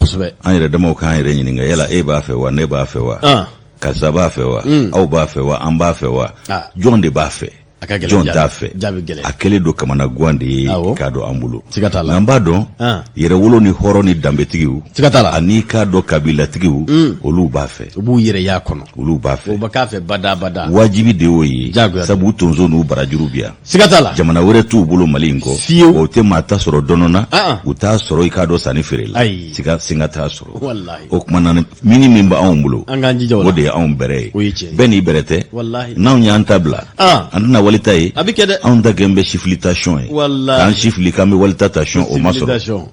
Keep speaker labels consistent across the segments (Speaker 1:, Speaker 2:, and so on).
Speaker 1: Kosɛbɛ.
Speaker 2: An yɛrɛ damaw k'an yɛrɛ ɲininka, yala e b'a fɛ wa, ne b'a fɛ wa, karisa b'a fɛ wa, aw b'a fɛ wa, an b'a fɛ wa? Jɔn de b'a fɛ?
Speaker 1: A ka gɛlɛn,
Speaker 2: jɔn
Speaker 1: jaabi.
Speaker 2: T'a fɛ?
Speaker 1: Jaabi gɛlɛn.
Speaker 2: A kɛlen don kamanagan de ye k'a don an bolo.
Speaker 1: Siga t'a la.
Speaker 2: Nka an b'a dɔn, yɛrɛwolo ni hɔrɔn ni danbetigiw,
Speaker 1: Siga t'a la.
Speaker 2: ani k'a dɔn kabilatigiw, olu b'a fɛ.
Speaker 1: U b'u yɛrɛ y'a kɔnɔ.
Speaker 2: Olu b'a fɛ.
Speaker 1: U bɛ k'a fɛ bada bada.
Speaker 2: Wajibi de y'o ye.
Speaker 1: Diyagoya.
Speaker 2: Sabu u tonso n'u barajuru bi yan.
Speaker 1: Siga t'a la.
Speaker 2: Jamana wɛrɛ t'u bolo Mali in kɔ.
Speaker 1: Fiyewu.
Speaker 2: Wa u tɛ maa ta sɔrɔ dɔnɔ na.
Speaker 1: Ah, ah.
Speaker 2: U t'a sɔrɔ, i k'a dɔn, sanni feere la.
Speaker 1: Ayi.
Speaker 2: Siga singa t'a sɔrɔ.
Speaker 1: Walahi.
Speaker 2: O tuma na, mini min bɛ anw bolo,
Speaker 1: An k'an jija o la.
Speaker 2: o de ye anw bɛrɛ ye.
Speaker 1: O ye tiɲɛ ye.
Speaker 2: Bɛɛ n'i bɛrɛ tɛ.
Speaker 1: Walahi.
Speaker 2: N'anw y'an ta bila, an tɛna walita ye.
Speaker 1: A bɛ kɛ dɛ.
Speaker 2: Anw ta kɛ bɛ sifilitation ye.
Speaker 1: Walahi.
Speaker 2: K'an sifili k'an bɛ walita ta sɔn, o ma sɔrɔ.
Speaker 1: Civilisation.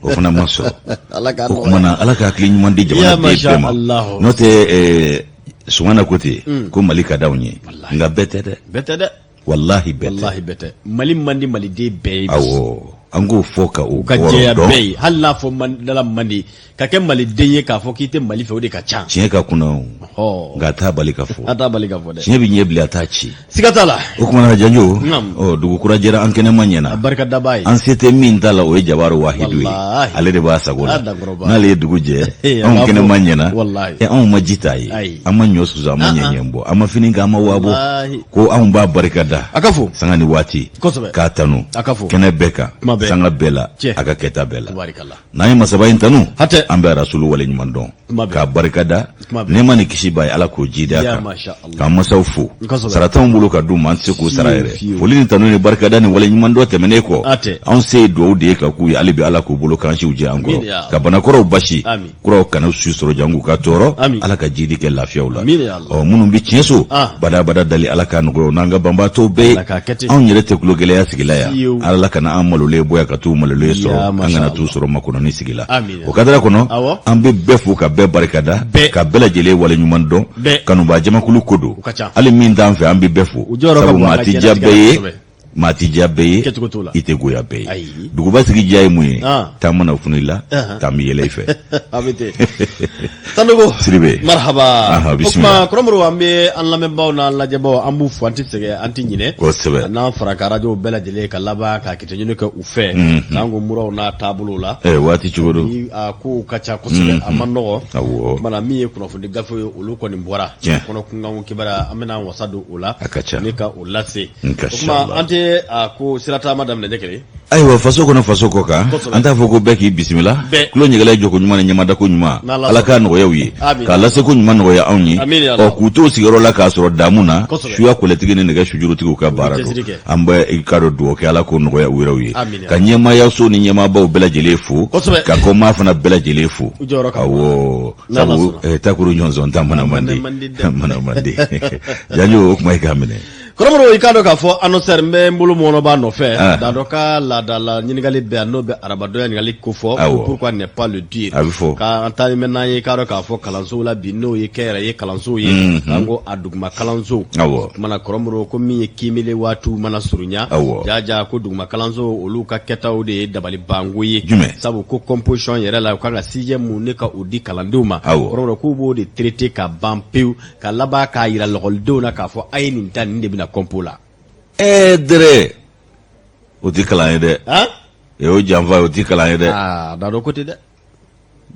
Speaker 2: O fana ma sɔrɔ.
Speaker 1: Ala k'a
Speaker 2: O
Speaker 1: nɔgɔya.
Speaker 2: tuma na, Ala ka hakili ɲuman di
Speaker 1: Ya
Speaker 2: jamana den
Speaker 1: masha
Speaker 2: bɛɛ ma.
Speaker 1: Allah.
Speaker 2: N'o tɛ, Sumana ko ten ko Mali ka d'anw ye, nka bɛɛ tɛ dɛ.
Speaker 1: Bɛɛ tɛ dɛ.
Speaker 2: Walahi, bɛɛ tɛ.
Speaker 1: Walahi, bɛɛ tɛ. Mali man di maliden bɛɛ ye bi.
Speaker 2: Awɔ, an k'o fɔ ka o
Speaker 1: U ka
Speaker 2: kɔrɔ
Speaker 1: jɛya
Speaker 2: dɔn.
Speaker 1: bɛɛ ye, hali n'a fɔ man dala man di ka kɛ maliden ye, k'a fɔ k'i tɛ Mali fɛ, o de ka ca.
Speaker 2: Tiɲɛ ka kunna o, nka a t'a bali ka fɔ.
Speaker 1: A t'a bali ka fɔ dɛ.
Speaker 2: Tiɲɛ bɛ ɲɛ bilen, a t'a ci.
Speaker 1: Siga t'a la.
Speaker 2: O tuma na, Janjo,
Speaker 1: Naam.
Speaker 2: ɔ, dugu kura jɛra, an kɛnɛma ɲɛna.
Speaker 1: A barika daba ye.
Speaker 2: An se tɛ min ta la, o ye Jabaru Wahidu ye.
Speaker 1: Walahi.
Speaker 2: Ale de b'a sago la.
Speaker 1: A dankɔrɔba.
Speaker 2: N'ale ye dugu jɛ,
Speaker 1: Eh, a
Speaker 2: anw
Speaker 1: b'a fɔ.
Speaker 2: kɛnɛma ɲɛna.
Speaker 1: Walahi.
Speaker 2: Anw ma ji t'a ye.
Speaker 1: Ayi.
Speaker 2: An ma ɲɔ susu, an ma
Speaker 1: Ah, ah.
Speaker 2: ɲɛɲɛ bɔ, an ma fini kɛ, an ma waa bɔ.
Speaker 1: Walahi.
Speaker 2: Ko anw b'a barika da
Speaker 1: A ka fo.
Speaker 2: sanga ni waati, k'a tanu
Speaker 1: A ka fo.
Speaker 2: kɛnɛ bɛɛ kan,
Speaker 1: Kuma bɛɛ.
Speaker 2: sanga bɛɛ la,
Speaker 1: Tiɲɛ.
Speaker 2: a ka kɛta bɛɛ la.
Speaker 1: Tabarikala.
Speaker 2: N'an ye masaba in tanu,
Speaker 1: Hatɛ.
Speaker 2: an bɛ Rasulu waleɲuman dɔn,
Speaker 1: Kuma bɛɛ.
Speaker 2: k'a barika da.
Speaker 1: Kuma bɛɛ.
Speaker 2: Nɛɛma ni kisi b'a ye, Ala k'o jidi a
Speaker 1: Ya
Speaker 2: kan.
Speaker 1: masha Allah.
Speaker 2: K'an masaw fo.
Speaker 1: Kosɛbɛ.
Speaker 2: Sara t'anw bolo ka d'u ma, an tɛ se k'u sara
Speaker 1: Fiyewu,
Speaker 2: yɛrɛ.
Speaker 1: fiyewu.
Speaker 2: Foli ni tanu ni barikada ni waleɲuman dɔn tɛmɛnen kɔ,
Speaker 1: Hatɛ.
Speaker 2: anw se ye dugawu de ye ka k'u ye hali bi, Ala k'u bolo kansiw jɛ an
Speaker 1: Amin,
Speaker 2: kɔrɔ,
Speaker 1: ya
Speaker 2: ka banakɔrɔw basi,
Speaker 1: Amin.
Speaker 2: kuraw kana su sɔrɔ jangu ka tɔɔrɔ.
Speaker 1: Amin.
Speaker 2: Ala ka jidi kɛ lafiyaw la.
Speaker 1: Amin, ya Allah.
Speaker 2: Ɔ, minnu bɛ tiɲɛso, badabada dali, Ala k'a nɔgɔya n'an ka banbaatɔw bɛɛ ye.
Speaker 1: Ala k'a kɛ ten.
Speaker 2: Anw yɛrɛ tɛ tulogɛlɛya sigi la yan.
Speaker 1: Fiyewu.
Speaker 2: Ala kana an malolen bɔ yan ka t'u malolen sɔrɔ.
Speaker 1: Ya
Speaker 2: An
Speaker 1: masha
Speaker 2: kana t'u
Speaker 1: Allah.
Speaker 2: sɔrɔ makɔnɔni sigi la.
Speaker 1: Amin.
Speaker 2: O kadara kɔnɔ, an bɛ bɛɛ fo ka bɛɛ barika da,
Speaker 1: Bɛɛ.
Speaker 2: ka bɛɛ lajɛlen waleɲuman dɔn.
Speaker 1: Bɛɛ.
Speaker 2: Kanubaa jamakulu ko don.
Speaker 1: U ka ca.
Speaker 2: Hali min t'an fɛ, an bɛ bɛɛ fo.
Speaker 1: U jɔyɔrɔ ka
Speaker 2: Sabu
Speaker 1: bon an
Speaker 2: maa
Speaker 1: ka
Speaker 2: tɛ diya
Speaker 1: diɲɛlatigɛ
Speaker 2: bɛɛ
Speaker 1: la
Speaker 2: ye.
Speaker 1: kosɛbɛ.
Speaker 2: Maa tɛ diya bɛɛ ye.
Speaker 1: Kɛcogo t'o la.
Speaker 2: I tɛ goya bɛɛ ye.
Speaker 1: Ayi.
Speaker 2: Duguba sigi diya ye mun ye? Taa mana funu i la, taa bɛ yɛlɛ i fɛ.
Speaker 1: A bɛ ten. Sanogo.
Speaker 2: Sidibe.
Speaker 1: Marhaba.
Speaker 2: Aha,
Speaker 1: O
Speaker 2: bisimila.
Speaker 1: tuma, Kɔrɔmɔrɔ, an bɛ an lamɛnbaaw n'an lajɛbaaw, an b'u fo, an tɛ sɛgɛn, an tɛ ɲinɛ. N'an fara ka arajow bɛɛ lajɛlen ka laban ka kɛtɛ kɛ u fɛ. K'an ko muraw n'a taabolow la.
Speaker 2: Waati cogo don.
Speaker 1: Ni a kow ka ca kosɛbɛ, a ma nɔgɔ.
Speaker 2: Awɔ.
Speaker 1: O tuma na, min ye kunnafoni gafe ye, olu kɔni bɔra.
Speaker 2: Tiɲɛ.
Speaker 1: Kɔnɔ kunkanko kibaruya, an bɛna an wasa don o la.
Speaker 2: A ka ca.
Speaker 1: Ne ka o lase.
Speaker 2: Nka
Speaker 1: O tuma,
Speaker 2: inshallah.
Speaker 1: an tɛ a ko sirataama daminɛ ɲɛ kelen.
Speaker 2: Ayiwa, faso kɔnɔ, faso kɔ kan,
Speaker 1: Kosɛbɛ.
Speaker 2: an t'a fɔ ko bɛɛ k'i bisimila.
Speaker 1: Bɛɛ.
Speaker 2: Tulo ɲɛgɛlɛ jɔko ɲuman ni ɲɛmadako ɲuman,
Speaker 1: N'Ala
Speaker 2: Ala
Speaker 1: sɔnna.
Speaker 2: k'a nɔgɔya u ye,
Speaker 1: Amin.
Speaker 2: k'a laseko ɲuman nɔgɔya anw ye.
Speaker 1: Amin, ya Allah.
Speaker 2: Ɔ, k'u to sigiyɔrɔ la k'a sɔrɔ damu na,
Speaker 1: Kosɛbɛ.
Speaker 2: suya kɔlɛtigi ni nɛgɛ sujurutigiw ka baara don.
Speaker 1: Cɛsiri kɛ.
Speaker 2: An bɛ i ka dɔn dugawu kɛ, Ala k'o nɔgɔya u yɛrɛw ye.
Speaker 1: Amin, ya
Speaker 2: Ka ɲɛmaayaso ni ɲɛmaabaw bɛɛ lajɛlen fo,
Speaker 1: Kosɛbɛ.
Speaker 2: ka kɔmaa fana bɛɛ lajɛlen fo.
Speaker 1: U jɔyɔrɔ ka bon.
Speaker 2: Awɔ.
Speaker 1: N'Ala
Speaker 2: Sabu
Speaker 1: sɔnna.
Speaker 2: takuru ɲɔnsɔn ta mana man di.
Speaker 1: Mana man di dɛ.
Speaker 2: Mana man di. Janjo, o kuma i k'a minɛ.
Speaker 1: Kɔrɔmɔrɔ, i k'a dɔn k'a fɔ annonceur n bɛ n bolo mɔnɔba nɔfɛ. Dadɔ ka laadala ɲininkali bɛ yan, n'o bɛ arabadɔnya ɲininkali ko fɔ. Pourquoi ne pas le dire?
Speaker 2: A bɛ fɔ.
Speaker 1: K'an taa mɛn n'an ye, i k'a dɔn k'a fɔ kalansow la bi, n'o ye kɛnyɛrɛye kalansow ye, an ko a duguma kalanso. Kumana, Kɔrɔmɔrɔ, ko min ye kiimele waatiw mana surunya, jaja ko duguma kalanso olu ka kɛtaw de ye dabali banko ye.
Speaker 2: Jumɛn?
Speaker 1: Sabu ko composition yɛrɛ la, u kan ka sujet mun ne ka o di kalandenw ma, Kɔrɔmɔrɔ, k'u b'o de traiter ka ban pewu, ka laban k'a yira lɔkɔlidenw na k'a fɔ a ye nin ta, nin de bɛna compo la.
Speaker 2: Dɛrɛ, o tɛ kalan ye dɛ.
Speaker 1: Han.
Speaker 2: O janfa, o tɛ kalan ye dɛ.
Speaker 1: Aa, dadɔ ko ten dɛ.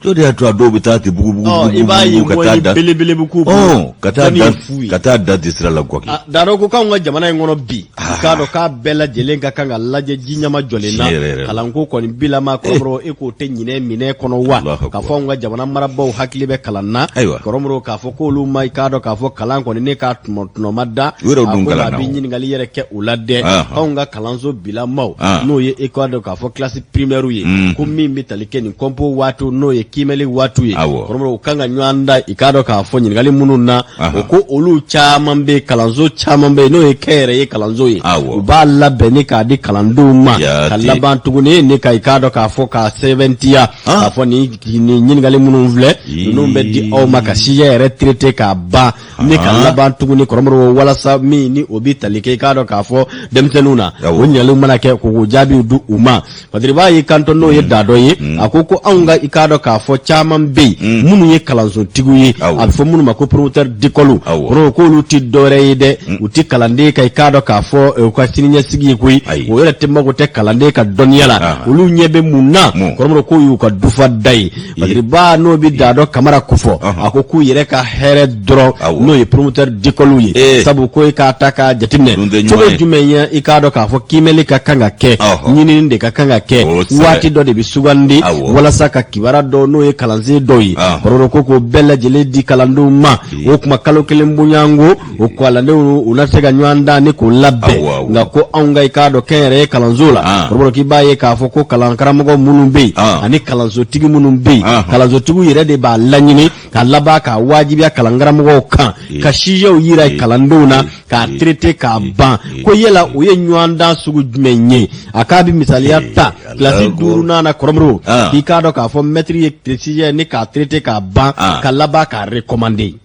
Speaker 2: Jɔ de y'a to a dɔw bɛ taa ten bugubugu
Speaker 1: I b'a ye
Speaker 2: bugu ka taa
Speaker 1: moyen
Speaker 2: da
Speaker 1: belebele bɛ k'u bolo.
Speaker 2: Ka taa
Speaker 1: Dɔnni
Speaker 2: da
Speaker 1: ye fu ye.
Speaker 2: ka taa da di sira la gɔki.
Speaker 1: Ah, dadɔ ko k'anw ka jamana in kɔnɔ bi, i k'a dɔn k'a bɛɛ lajɛlen ka kan ka lajɛ ji ɲama jɔlen na.
Speaker 2: Tiɲɛ yɛrɛ yɛrɛ la.
Speaker 1: Kalanko kɔni bilama, Kɔrɔmɔrɔ, e k'o tɛ ɲinɛ minɛ kɔnɔ wa?
Speaker 2: Allahu
Speaker 1: K'a fɔ anw ka jamana marabaaw hakili bɛ kalan na. Kɔrɔmɔrɔ, k'a fɔ k'olu ma, i k'a dɔn k'a fɔ kalan kɔni ne k'a tɔnɔma da.
Speaker 2: U yɛrɛw
Speaker 1: A
Speaker 2: dun
Speaker 1: ko
Speaker 2: kalan
Speaker 1: a
Speaker 2: na
Speaker 1: bɛ
Speaker 2: o.
Speaker 1: ɲininkali yɛrɛ kɛ o la dɛ. Anw ka kalanso bilamaw, n'o ye i k'a dɔn k'a fɔ classe primaire ye, ko min bɛ tali kɛ nin compo waatiw, n'o ye kiimɛli waatiw ye, Kɔrɔmɔrɔ, u kan ka ɲɔgɔn da, i k'a dɔn k'a fɔ ɲininkali minnu na, o ko olu caman bɛ yen, kalanso caman bɛ yen, n'o ye kɛnyɛrɛye kalanso ye, u b'a labɛn ni k'a di kalandenw ma, ka laban tuguni ni ka i k'a dɔn k'a fɔ k'a sɛbɛntiya k'a fɔ nin ɲininkali minnu filɛ, ninnu bɛ di aw ma ka sujet yɛrɛ traiter k'a ban, ni ka laban tuguni, Kɔrɔmɔrɔ, walasa min ni o bɛ tali kɛ, i k'a dɔn k'a fɔ denmisɛnninw na, o ɲininkaliw mana kɛ, k'o jaabiw di u ma. Padiri b'a y'i kanto, n'o ye dadɔ ye, a ko ko anw ka i k'a dɔn k'a k'a fɔ caman bɛ yen minnu ye kalansotigiw ye, a bɛ fɔ minnu ma ko promoteur d'école, kɔrɔ k'olu tɛ dɔwɛrɛ ye dɛ, u tɛ kalanden ka i k'a dɔn k'a fɔ u ka siniɲɛsigi ye koyi. O yɛrɛ tɛ mago tɛ kalanden ka dɔnniya la. Olu ɲɛ bɛ mun na? Kɔrɔmɔrɔ, k'o y'u ka dufa da ye. Badiriba, n'o bɛ Dadɔ Kamara kofɔ, a ko k'u yɛrɛ ka hɛrɛ dɔrɔn, n'o ye promoteur d'école ye. Sabu ko i k'a ta k'a jateminɛ cogo jumɛn ye, i k'a dɔn k'a fɔ kiimɛli ka kan ka kɛ, ɲinini de ka kan ka kɛ, waati dɔ de bɛ sugandi walasa ka kibaruya dɔw, n'o ye kalansen dɔw ye, kɔrɔ ko k'o bɛɛ lajɛlen di kalandenw ma. O tuma kalo kelen bonyanko, o kalandenw u na se ka ɲɔgɔn dan ni k'o labɛn. Nka ko anw ka i k'a dɔn kɛnyɛrɛye kalanso la, kɔrɔ k'i b'a ye k'a fɔ ko kalankaramɔgɔ minnu bɛ yen ani kalansotigi minnu bɛ yen, kalansotigiw yɛrɛ de b'a laɲini ka laban k'a wajibiya kalankaramɔgɔw kan ka sujetw yira kalandenw na k'a traiter k'a ban. Ko yala o ye ɲɔgɔn dan sugu jumɛn ye? A k'a bɛ misaliya ta kilasi duurunan na, kɔrɔmɔrɔ, k'i k'a dɔn k'a fɔ mɛtiri ye sujet ni k'a traiter k'a ban, ka laban k'a recommander.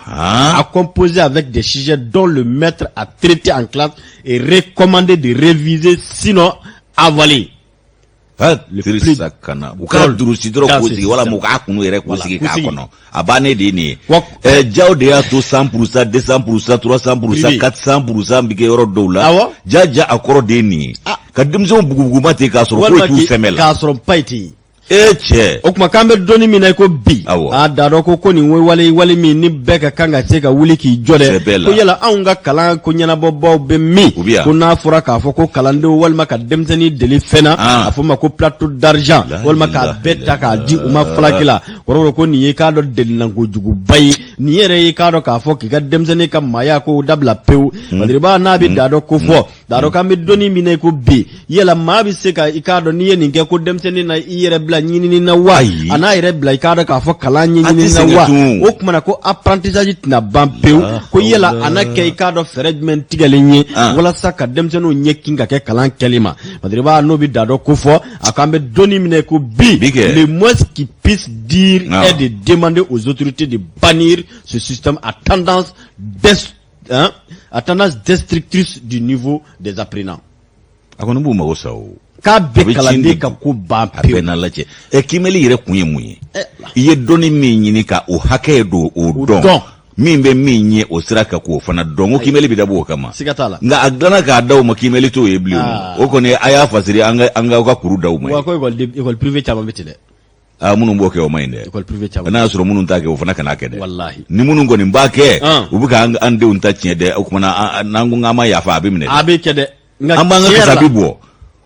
Speaker 1: A composé avec des sujets dont le maître a traité en classe et recommandé de réviser, sinon avalé.
Speaker 2: Dirisa kana u k'a durusi dɔrɔn k'u sigi, walima u k'a kunu yɛrɛ k'u sigi k'a kɔnɔ, a bannen de ye nin ye. Jaw de y'a to 100%, 200%, 300%, 400% bɛ kɛ yɔrɔ dɔw la. Ja ja, a kɔrɔ de ye nin ye, ka denmisɛnw bugubuguma ten k'a sɔrɔ foyi t'u sɛmɛ la.
Speaker 1: K'a sɔrɔ payi tɛ yen.
Speaker 2: E cɛ!
Speaker 1: O tuma k'an bɛ donni min na i ko bi, a Dadɔ ko nin wale wale min ni bɛɛ ka kan ka se ka wuli k'i jɔ dɛ, ko yala anw ka kalan ko ɲɛnabɔbaw bɛ min? Ko n'a fɔra k'a fɔ ko kalandenw walima ka denmisɛnnin deli fɛn na, a fɔ ma ko plateau d'argent, walima k'a bɛɛ ta k'a di u ma falaki la, kɔrɔ ko nin ye k'a dɔn delinankojuguba ye. Nin yɛrɛ ye k'a dɔn k'a fɔ k'i ka denmisɛnnin ka maaya ko dabila pewu. Badiriba, n'a bɛ Dadɔ ko fɔ, Dadɔ k'an bɛ donni min na i ko bi, yala maa bɛ se ka i k'a dɔn n'i ye nin kɛ ko denmisɛnnin na i yɛrɛ bila ɲinini na wa, a n'a yɛrɛ bila i k'a dɔn k'a fɔ kalan ɲɛɲinini na wa? O tuma na ko apprentissage tɛna ban pewu. Ko yala a na kɛ i k'a dɔn fɛɛrɛ jumɛn tigɛlen ye walasa ka denmisɛnninw ɲɛ kin ka kɛ kalan kɛli ma? Badiriba, n'o bɛ Dadɔ ko fɔ, a k'an bɛ donni min na i ko bi, le moins qu'il puisse dire est de demander aux autorités de bannir ce système à tendance destructrice du niveau des apprenants.
Speaker 2: A kɔni b'u mago sa o.
Speaker 1: K'a bɛ kalanden ka ko ban
Speaker 2: pewu. A bɛɛ n'a lajɛ. Ɛ, kiimɛli yɛrɛ kun ye mun ye? I ye dɔnni min ɲini ka o hakɛ don, o dɔn min bɛ min ɲɛ, o sira kan k'o fana dɔn, ko kiimɛli bɛ dabɔ o kama.
Speaker 1: Siga t'a la.
Speaker 2: Nka a dilanna k'a da o ma, kiimɛli t'o ye bilen. O kɔni, a y'a fasiri an ka aw ka kuru da o ma.
Speaker 1: Wa ko école privée caman bɛ ten dɛ.
Speaker 2: Aa, minnu b'o kɛ, o ma ɲi dɛ.
Speaker 1: École privée caman.
Speaker 2: N'a y'a sɔrɔ minnu t'a kɛ, o fana kana kɛ dɛ.
Speaker 1: Walahi.
Speaker 2: Ni minnu kɔni b'a kɛ, u bɛ k'an denw ta tiɲɛ dɛ. O kumana, n'an ko k'an ma yafa, a bɛ minɛ.
Speaker 1: A bɛ kɛ dɛ.
Speaker 2: An b'an ka kasabi bɔ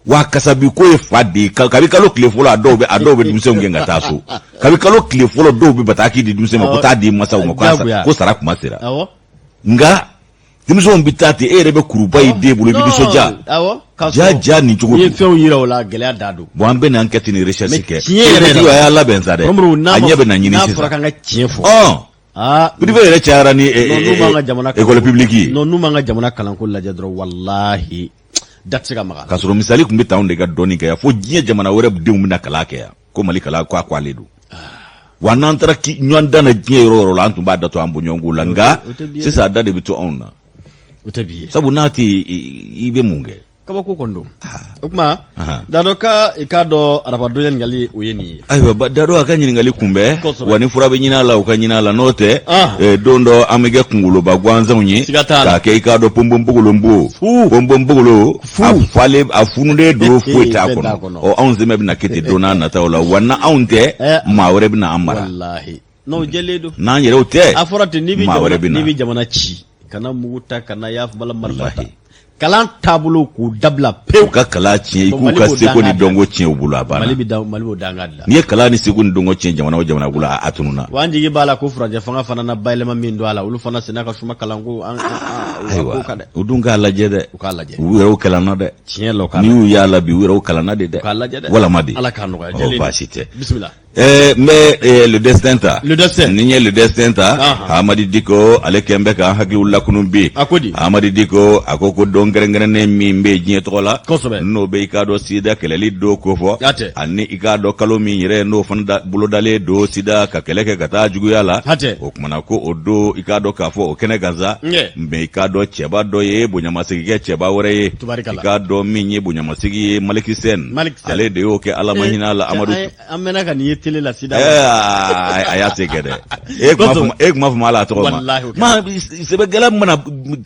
Speaker 2: wa. Kasabi ko ye fa de ye. Kabi kalo tile fɔlɔ, a dɔw bɛ denmisɛnw gɛn ka taa so. Kabi kalo tile fɔlɔ, dɔw bɛ bataki di denmisɛn ma ko taa di masaw ma, ko sara kuma sera. Nka denmisɛnw bɛ taa ten, e yɛrɛ bɛ kuruba ye den bolo, i bɛ nisɔndiya. Ja ja, nin cogo
Speaker 1: I ye fɛnw yira o la, gɛlɛya da don.
Speaker 2: Bon, an bɛ na enquête ni recherche kɛ.
Speaker 1: Tiɲɛ yɛrɛ
Speaker 2: la, a y'a labɛn sa dɛ, a ɲɛ bɛ na ɲini sisan.
Speaker 1: N'a fɔra k'an ka tiɲɛ fɔ.
Speaker 2: Privé yɛrɛ cayara ni école publique ye.
Speaker 1: Non, n'u m'an ka jamana kalanko lajɛ dɔrɔn, walahi, da tɛ se ka maga.
Speaker 2: K'a sɔrɔ misali tun bɛ ta anw de ka dɔnni kɛ yan, fo diɲɛ jamana wɛrɛ denw bɛna kalan kɛ yan, ko Mali kalan ko a ko ale don wa. N'an taara ɲɔgɔn dan na diɲɛ yɔrɔ o yɔrɔ la, an tun b'a da to an bɔɲɔgɔnko la. Nka sisan, a da de bɛ to anw na.
Speaker 1: O tɛ bi ye.
Speaker 2: Sabu n'a tɛ, i bɛ mun kɛ?
Speaker 1: Kabako kɔni don. O tuma, Dadɔ ka i k'a dɔn arabadonya ɲininkali, o ye nin ye.
Speaker 2: Ayiwa, Dadɔ, a ka ɲininkali kunbɛn wa. Ni fura bɛ ɲini a la, u ka ɲini a la. N'o tɛ, don dɔ an bɛ kɛ kunkoloba gansanw ye k'a kɛ i k'a dɔn ponponpogolonbo, ponponpogolo a falen, a fununen don, foyi t'a kɔnɔ. Ɔ, anw sɛmɛ bɛna kɛ ten don n'a nataw la wa. Na anw tɛ, maa wɛrɛ bɛna an mara.
Speaker 1: Walahi, n'o jɛlen don.
Speaker 2: N'an yɛrɛw tɛ,
Speaker 1: a fɔra ten, n'i bɛ
Speaker 2: maa wɛrɛ bɛ na.
Speaker 1: N'i bɛ jamana ci, kana mugu ta, kana y'a bala marifa ta. Kalan taabolo k'u dabila pewu.
Speaker 2: U ka kalan tiɲɛ, i k'u ka seko ni dɔnko tiɲɛ u bolo, a banna.
Speaker 1: Mali bɛ da, Mali b'o danga dilan.
Speaker 2: N'i ye kalan ni seko ni dɔnko tiɲɛ jamana o jamana bolo, a tununna.
Speaker 1: Wa an jigi b'a la ko furancɛ fanga fana na bayɛlɛma min don a la, olu fana senna ka suma kalanko an
Speaker 2: Ayiwa, u dun k'a lajɛ dɛ.
Speaker 1: U k'a lajɛ.
Speaker 2: U yɛrɛw kalanna dɛ.
Speaker 1: Tiɲɛ la, u k'a
Speaker 2: N'i y'u y'a la bi, u yɛrɛw kalanna de dɛ.
Speaker 1: U k'a lajɛ dɛ.
Speaker 2: Walama de.
Speaker 1: Ala k'a nɔgɔya.
Speaker 2: Ɔ, baasi tɛ.
Speaker 1: Bisimila.
Speaker 2: N bɛ Le Destin ta.
Speaker 1: Le Destin.
Speaker 2: Ni n ye Le Destin ta, Hamadi Diko, ale kɛn bɛ k'an hakiliw lakunu bi.
Speaker 1: A ko di?
Speaker 2: Hamadi Diko, a ko ko don kɛrɛnkɛrɛnnen min bɛ diɲɛ tɔgɔ la. N'o bɛ i k'a dɔn sida kɛlɛli don ko fɔ.
Speaker 1: Hatɛ.
Speaker 2: Ani i k'a dɔn kalo min yɛrɛ, n'o fana bolodalen don sida ka kɛlɛ kɛ ka taa juguya la.
Speaker 1: Hatɛ.
Speaker 2: O kumana ko o don, i k'a dɔn k'a fɔ o kɛnɛ kan sa. Mɛ i k'a dɔn cɛba dɔ ye bonyamasegin kɛ cɛba wɛrɛ ye.
Speaker 1: Tubarikala.
Speaker 2: I k'a dɔn min ye bonyamasegin ye, Maliki Sɛn.
Speaker 1: Maliki Sɛn.
Speaker 2: Ale de y'o kɛ, Ala ma hinɛ a la, Amadu.
Speaker 1: An mɛnna ka nin ye télé. télé la sida
Speaker 2: a y'a se kɛ dɛ. E tun m'a faamu ala a tɔgɔ ma. Ma sɛbɛkɛla mana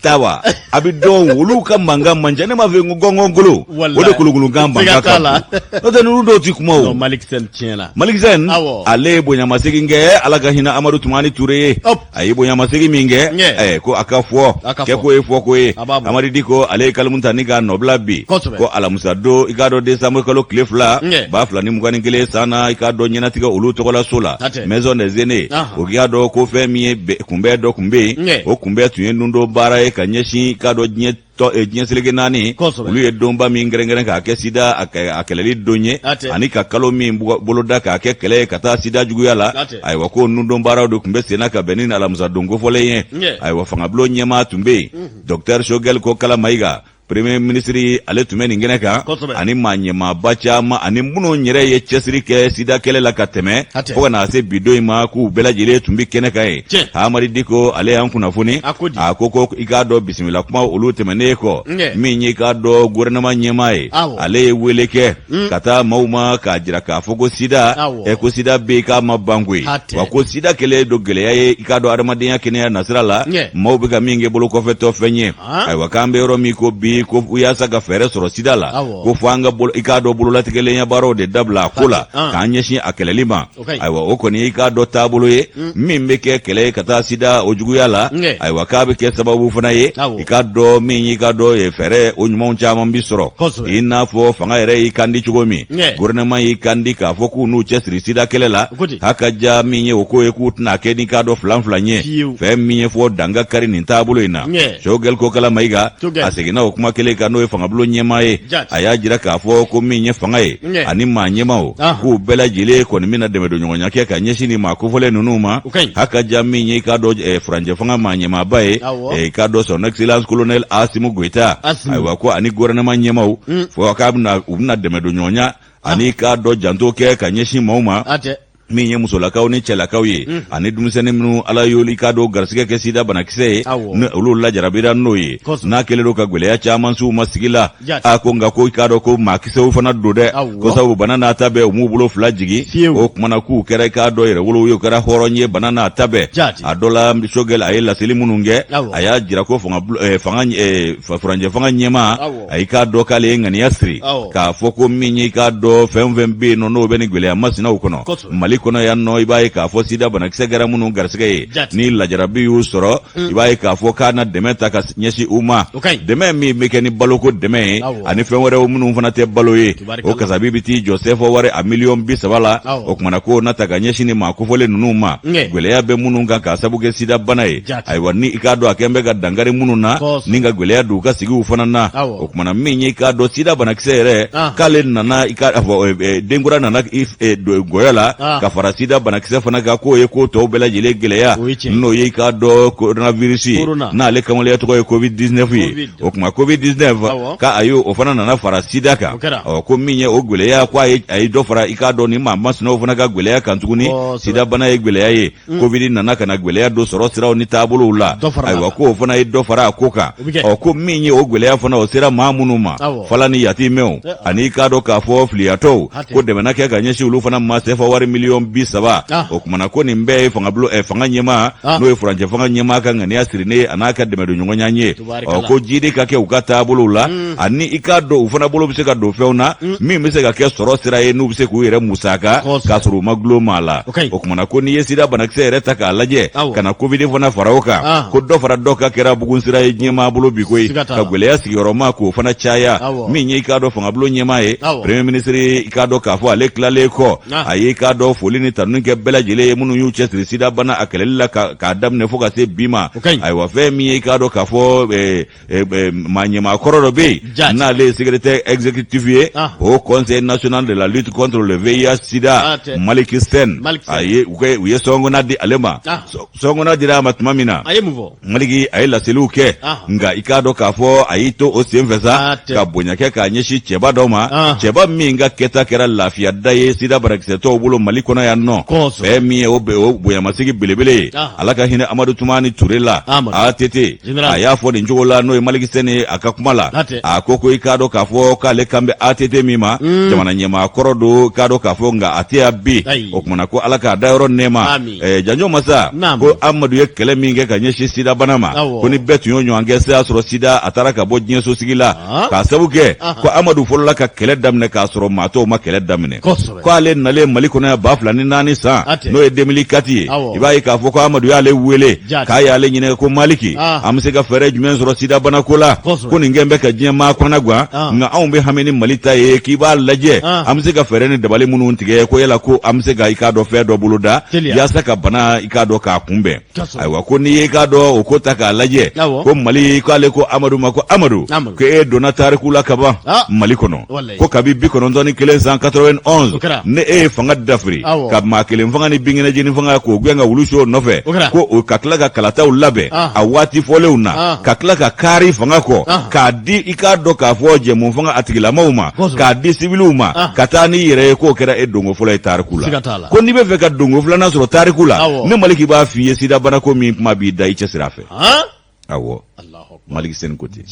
Speaker 2: taa wa a bɛ dɔn olu ka mankan man ca. Ne m'a fɔ ko gɔngɔngolo o de kolokolonkan mankan ka bon, n'o tɛ ninnu dɔw ti kuma o.
Speaker 1: Malick Sène tiɲɛ na.
Speaker 2: Malick Sène, ale ye bonyamasegin kɛ, Ala ka hinɛ Amadu Tumani Ture ye. A ye bonyamasegin min kɛ, ko a ka fɔ kɛ ko ye fɔ ko ye. Amadu Diko, ale ye kalimu ta ni k'a nɔbila bi ko alamisa don, i k'a dɔn, décembre kalo tile 2 2021 san na, i k'a dɔn, ɲɛnatigɛ olu tɔgɔlaso la, Maison des aînés. O k'i k'a dɔn ko fɛn min ye kunbɛn dɔ tun bɛ yen, o kunbɛn tun ye nundon baara ye ka ɲɛsin, i k'a dɔn, diɲɛ diɲɛ seleke naani olu ye donba min kɛrɛnkɛrɛn k'a kɛ sida a kɛlɛli don ye, ani ka kalo min boloda k'a kɛ kɛlɛ ye ka taa sida juguya la. Ayiwa, ko nundon baaraw de tun bɛ senna ka bɛn ni alamisa don kofɔlen ye. Ayiwa, fangabulon ɲɛmaa tun bɛ yen, docteur Choguel Kokalla Maïga, premier ministre, ale tun bɛ nin kɛnɛ kan, ani maa ɲɛmaaba caman ani minnu yɛrɛ ye cɛsiri kɛ sida kɛlɛ la ka tɛmɛ fo ka na se bi don in ma, k'u bɛɛ lajɛlen tun bɛ kɛnɛ kan yen. Hamadi Diko, ale y'an kunnafoni, a ko ko i k'a dɔn, bisimila kuma olu tɛmɛnen kɔ, min ye k'a dɔn gouvernement ɲɛmaa ye, ale ye wele kɛ ka taa maaw ma k'a jira k'a fɔ ko sida ɛ ko sida bɛ yen, k'a ma ban koyi. Wa ko sida kɛlen don gɛlɛya ye, i k'a dɔn, adamadenya kɛnɛya nasira la, maaw bɛ ka min kɛ bolokɔfɛtɔ fɛn ye. Ayiwa, k'an bɛ yɔrɔ min ko bi, ko yaasa ka fɛɛrɛ sɔrɔ sida la, ko fo an ka i k'a dɔn bololatigɛlenya baaraw de dabila a ko la, k'an ɲɛsin a kɛlɛli ma. Ayiwa, o kɔni, i k'a dɔn, taabolo ye min bɛ kɛ kɛlɛ ye ka taa sida o juguya la. Ayiwa, k'a bɛ kɛ sababu fana ye, i k'a dɔn, min y'i k'a dɔn ye fɛɛrɛ o ɲumanw caman bi sɔrɔ, i n'a fɔ fanga yɛrɛ y'i kandi cogo min, gouvernement y'i kandi k'a fɔ k'u n'u cɛsiri sida kɛlɛ la. Haka ja min ye o ko ye, k'u tɛna kɛ n'i k'a dɔn filan filan ye, fɛn min ye fɔ dan ka kari nin taabolo in na. Choguel Kokalla Maïga, a seginna o kuma kelen kan, n'o ye fangabulon ɲɛmaa ye. A y'a jira k'a fɔ ko min ye fanga ye ani maa ɲɛmaaw, k'u bɛɛ lajɛlen kɔni bɛna dɛmɛdonɲɔgɔnya kɛ ka ɲɛsin nin maa kofɔlen ninnu ma. Haka ja min ye i k'a dɔn furancɛ fanga maa ɲɛmaaba ye, i k'a dɔn, son excellence colonel Assimi Goïta, ayiwa, ko ani gouvernement ɲɛmaaw fo k'a bɛna u bɛna dɛmɛdonɲɔgɔnya ani k'a dɔn janto kɛ ka ɲɛsin maaw ma, min ye musolakaw ni cɛlakaw ye ani denmisɛnnin minnu Ala y'olu k'a dɔn garisigɛ kɛ sida banakisɛ ye, ni olu lajarabira n'o ye, n'a kɛlen don ka gwɛlɛya caman s'u ma sigi la. A ko nka ko i k'a dɔn ko maakisɛw fana don dɛ, ko sabu bana n'a ta bɛɛ, u m'u bolo fila jigin. O kuma na k'u kɛra i k'a dɔn yɛrɛwolow ye, u kɛra hɔrɔn ye bana n'a ta bɛɛ. A dɔ la, Choguel a ye laseli minnu kɛ, a y'a jira ko fanga furancɛ fanga ɲɛmaa, a y'i k'a dɔn k'ale ye ŋaniya siri k'a fɔ ko min y'i k'a dɔn fɛn o fɛn bɛ yen nɔ, n'o bɛ nin gɛlɛya masinaw kɔnɔ Mali kɔnɔ yan nɔ, i b'a ye k'a fɔ sida banakisɛ kɛra minnu garisigɛ ye ni lajarabi y'u sɔrɔ, i b'a ye k'a fɔ k'a na dɛmɛ ta ka ɲɛsin u ma, dɛmɛ min bɛ kɛ ni baloko dɛmɛ ye ani fɛn wɛrɛw minnu fana tɛ balo ye. O kasabi bɛ t'i jɔ sɛfɔ wari a miliyɔn 30 la. O kumana k'o na ta ka ɲɛsin nin maa kofɔlen ninnu ma, gɛlɛya bɛ minnu kan k'a sabu kɛ sida bana ye. Ayiwa, ni i k'a dɔn a kɛn bɛ ka dankari minnu na ni ka gɛlɛya don u ka sigiw fana na. O kumana min ye i k'a dɔn sida banakisɛ yɛrɛ, k'ale nana i ka fɔ denkura nana gɔyɔ la ka fara sida banakisɛ fana kan, k'o ye ko tɔw bɛɛ lajɛlen gɛlɛya, n'o ye i k'a dɔn coronavirus ye, n'ale kamalenya tɔgɔ ye covid 19 ye. O tuma covid 19 k'a ye o fana nana fara sida kan. Ɔ, ko min ye o gɛlɛya, ko a ye dɔ fara i k'a dɔn ni maa masinaw fana ka gɛlɛya kan tuguni. Sida bana ye gɛlɛya ye, covid nana ka na gɛlɛya don sɔrɔ siraw ni taabolow la. Ayiwa, k'o fana ye dɔ fara a ko kan. Ɔ, ko min ye o gɛlɛya fana, o sera maa minnu ma, fala ni yatimɛw ani i k'a dɔn k'a fɔ filiyatɔw, ko dɛmɛ na kɛ ka ɲɛsin olu fana ma, sefa wari miliyɔn 30. O kumana ko nin bɛɛ ye fangabulon fanga ɲɛmaa, n'o ye furancɛ fanga ɲɛmaa ka ŋaniya sirilen ye, a n'a ka dɛmɛdonɲɔgɔnya ye. Ɔ, ko jidi ka kɛ u ka taabolow la, ani i k'a dɔn u fana bolo bɛ se ka don fɛnw na min bɛ se ka kɛ sɔrɔ sira ye, n'u bɛ se k'u yɛrɛ musaka k'a sɔrɔ u ma gulon maa la. O kumana ko n'i ye sida banakisɛ yɛrɛ ta k'a lajɛ ka na covid fana fara o kan, ko dɔ fara dɔ kan kɛra bugun sira ye ɲɛmaa bolo bi koyi, ka gɛlɛya sigiyɔrɔma k'o fana caya. Min ye i k'a dɔn fangabulon ɲɛmaa ye, premier ministre, i k'a dɔn k'a fɔ ale tilalen kɔ, a ye i k'a dɔn foli ni tanuni kɛ bɛɛ lajɛlen ye minnu y'u cɛsiri sida bana a kɛlɛli la k'a daminɛ fo ka se bi ma. Ayiwa, fɛn min ye i k'a dɔn k'a fɔ maa ɲɛmaa kɔrɔ dɔ bɛ yen, n'ale ye secrétaire exécutif ye au Conseil national de la lutte contre le VIH sida, Malick Sène, a ye u ye sɔngɔnna di ale ma. Sɔngɔnna dira a ma tuma min na, Maliki a ye laseliw kɛ, nka i k'a dɔn k'a fɔ a y'i to o senfɛ sa ka bonya kɛ k'a ɲɛsin cɛba dɔ ma, cɛba min ka kɛta kɛra lafiya da ye sida banakisɛtɔw bolo Mali kɔnɔ. kɔnɔ yan nɔ. Fɛn min ye o bonyamasegin belebele ye, Ala ka hinɛ Amadu Tumani Ture la, ATT. A y'a fɔ nin cogo la, n'o ye Maliki Sɛni ye a ka kuma la. A ko ko i k'a dɔn k'a fɔ k'ale kan bɛ ATT min ma, mm. jamana ɲɛmaa kɔrɔ don, k'a dɔn k'a fɔ, nka a tɛ yan bi. O kumana ko Ala k'a dayɔrɔ nɛɛma. Janjo masa ko Amadu ye kɛlɛ min kɛ ka ɲɛsin sidabana ma, ko ni bɛɛ tun y'o ɲɔgɔn kɛ, se y'a sɔrɔ sida a taara ka bɔ diɲɛsosigi la, ah. k'a sabu kɛ ah. ko Amadu fɔlɔla ka kɛlɛ daminɛ k'a sɔrɔ maa tɔw ma kɛlɛ daminɛ. Ko ale nalen Mali kɔnɔ yan 2004 san, n'o ye 2004 ye, i b'a ye k'a fɔ ko Amadu y'ale wele k'a y'ale ɲininka ko Maliki, ah. an bɛ se ka fɛɛrɛ jumɛn sɔrɔ sidabana ko la? Ko nin kɛn bɛ ka diɲɛ maa kɔnɔgwan, nka anw bɛ hami ni Mali ta ye, k'i b'a lajɛ an bɛ se ka fɛɛrɛ ni dabali minnu tigɛ, ko yala ko an bɛ se ka i k'a dɔn fɛn dɔ boloda yaasa ka bana i k'a dɔn k'a kunbɛn. Ayiwa, ko n'i ye i k'a dɔn o ko ta k'a lajɛ, ko Mali k'ale ko Amadu ma ko Amadu, ko e donna tariku la kaban Mali kɔnɔ, ko kabi 91 san 91 ni e ye fanga dafiri ka maa kelen fanga ni binkɛnɛjeni fanga k'o gɛn ka wulu su o nɔfɛ, ko o ka tila ka kalataw labɛn a waati fɔlenw na, ka tila ka kaari fanga kɔ k'a di i k'a dɔn k'a fɔ jɛmu fanga a tigilamaw ma, k'a di siwiliw ma, ka taa n'i yɛrɛ ye, k'o kɛra e donko fɔlɔ ye tariku la. Ko n'i bɛ fɛ ka donko filanan sɔrɔ tariku la, ne Maliki b'a f'i ye, sidabanako min kuma b'i da, i cɛsiri a fɛ. Awɔ, Maliki Sɛni ko ten.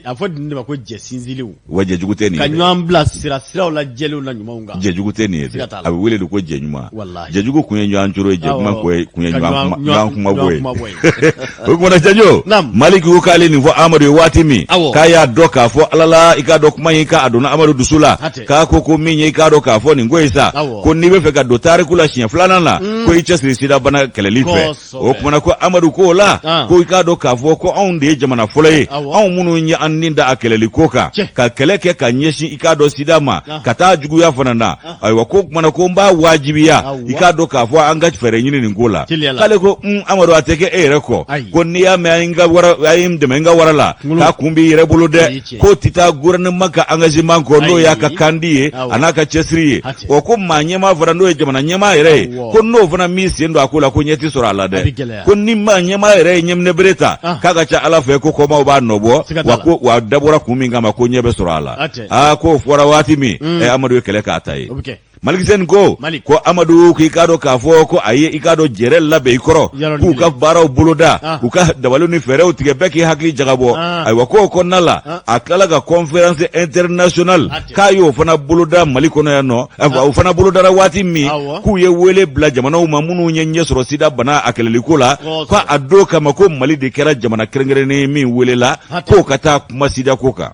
Speaker 1: A fɔ nin de ma ko jɛ sinsinlenw.
Speaker 2: Wa jɛjugu tɛ nin ye.
Speaker 1: Ka ɲɔgɔn bila sira siraw la jɛlenw na ɲumanw kan.
Speaker 2: Jɛjugu tɛ nin ye dɛ. A bɛ wele de ko jɛ ɲuman. Jɛjugu kun ye ɲɔgɔn coro ye, jɛ ɲuman kun ye ɲɔgɔn kunmabɔ ye. O kumana Janjo, Maliki ko k'ale nin fɔ Amadu ye waati min, k'a y'a dɔn k'a fɔ Ala la, i k'a dɔn kuma in k'a donna Amadu dusu la, k'a ko ko min ye i k'a dɔn k'a fɔ nin ko ye sa, ko n'i bɛ fɛ ka don tariku la siɲɛ filanan la, ko i cɛsiri sidabana kɛlɛli fɛ. O kumana ko Amadu ko o la, ko i k'a dɔn k'a fɔ ko anw de ye jamana fɔlɔ ye, anw minnu ye an ni da a kɛlɛli ko kan, ka kɛlɛ kɛ ka ɲɛsin i k'a dɔn sida ma, ka taa juguya fana na. Ayiwa, ko kumana ko n b'a wajibiya i k'a dɔn k'a fɔ an ka fɛɛrɛ ɲini nin ko la. K'ale ko un, Amadu, a tɛ kɛ e yɛrɛ kɔ, ko n'i y'a mɛn a ye n ka wara, a ye n dɛmɛ n ka wara la, k'a kun b'i yɛrɛ bolo dɛ, k'o tɛ taa gouvernement ka engagement kɔ, n'o y'a ka kandi ye a n'a ka cɛsiri ye. Ɔ, ko maa ɲɛmaa fana, n'o ye jamana ɲɛmaa yɛrɛ ye, ko n'o fana m'i sen don a ko la, ko ɲɛ tɛ sɔrɔ a la dɛ. Ko ni maa ɲɛmaa yɛrɛ ye ɲɛminɛbere ta, k'a ka ca Ala fɛ ko kɔmaw b'a nɔbɔ, wa ko wa dabɔra kun min kama, ko ɲɛ bɛ sɔrɔ a la. Aa, k'o fɔra waati min, ɛ, Amadu ye kɛlɛ k'a ta ye. Maliki Sɛni ko ko Amadu k'i k'a dɔn k'a fɔ ko a ye i k'a dɔn jɛrɛ labɛn i kɔrɔ k'u ka baaraw boloda, ah. u ka dabaliw ni fɛɛrɛw tigɛ, bɛɛ k'i hakili jagabɔ. Ah. Ayiwa, k'o kɔnɔna la, ah. a tilala ka conférence internationale k'a y'o fana boloda Mali kɔnɔ yan nɔ. O fana bolodara waati min, k'u ye wele bila jamanaw ma minnu ye ɲɛ sɔrɔ sida bana a kɛlɛliko la, ko a don kama ko Mali de kɛra jamana kɛrɛnkɛrɛnnen min welela k'o ka taa kuma sida ko kan.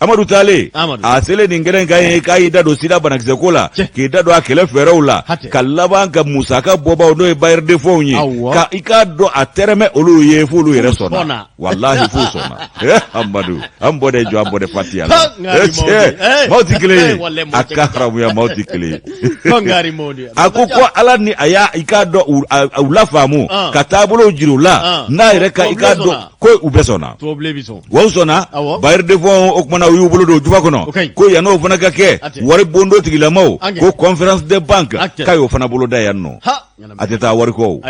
Speaker 2: Amadu taalen, a selen nin kɛnɛ kan ye, k'a y'i da don sida banakisɛ ko la, k'i da don a kɛlɛ fɛɛrɛw la, ka laban ka musaka bɔbaw, n'o ye bailleurs de fonds ye, ka i k'a dɔn a tɛrɛmɛ olu ye f'olu yɛrɛ sɔnna. Walahi, f'u sɔnna. Amadu, an bɔ de jɔ, an bɔ de fatiya la. Cɛ, maaw tɛ kelen ye, a ka haramuya, maaw tɛ kelen ye. A ko ko Ala ni a y'a i k'a dɔn u lafaamu, ka taabolow jira u la, n'a yɛrɛ ka i k'a dɔn ko u bɛɛ sɔnna. Wa u sɔnna. Bailleurs de fonds, o kumana u y'u bolo don juba kɔnɔ, ko yann'o fana ka kɛ, wari bondo tigilamaw ko conférence des banques, k'a y'o fana boloda yan nɔ. A tɛ taa wari kɔ.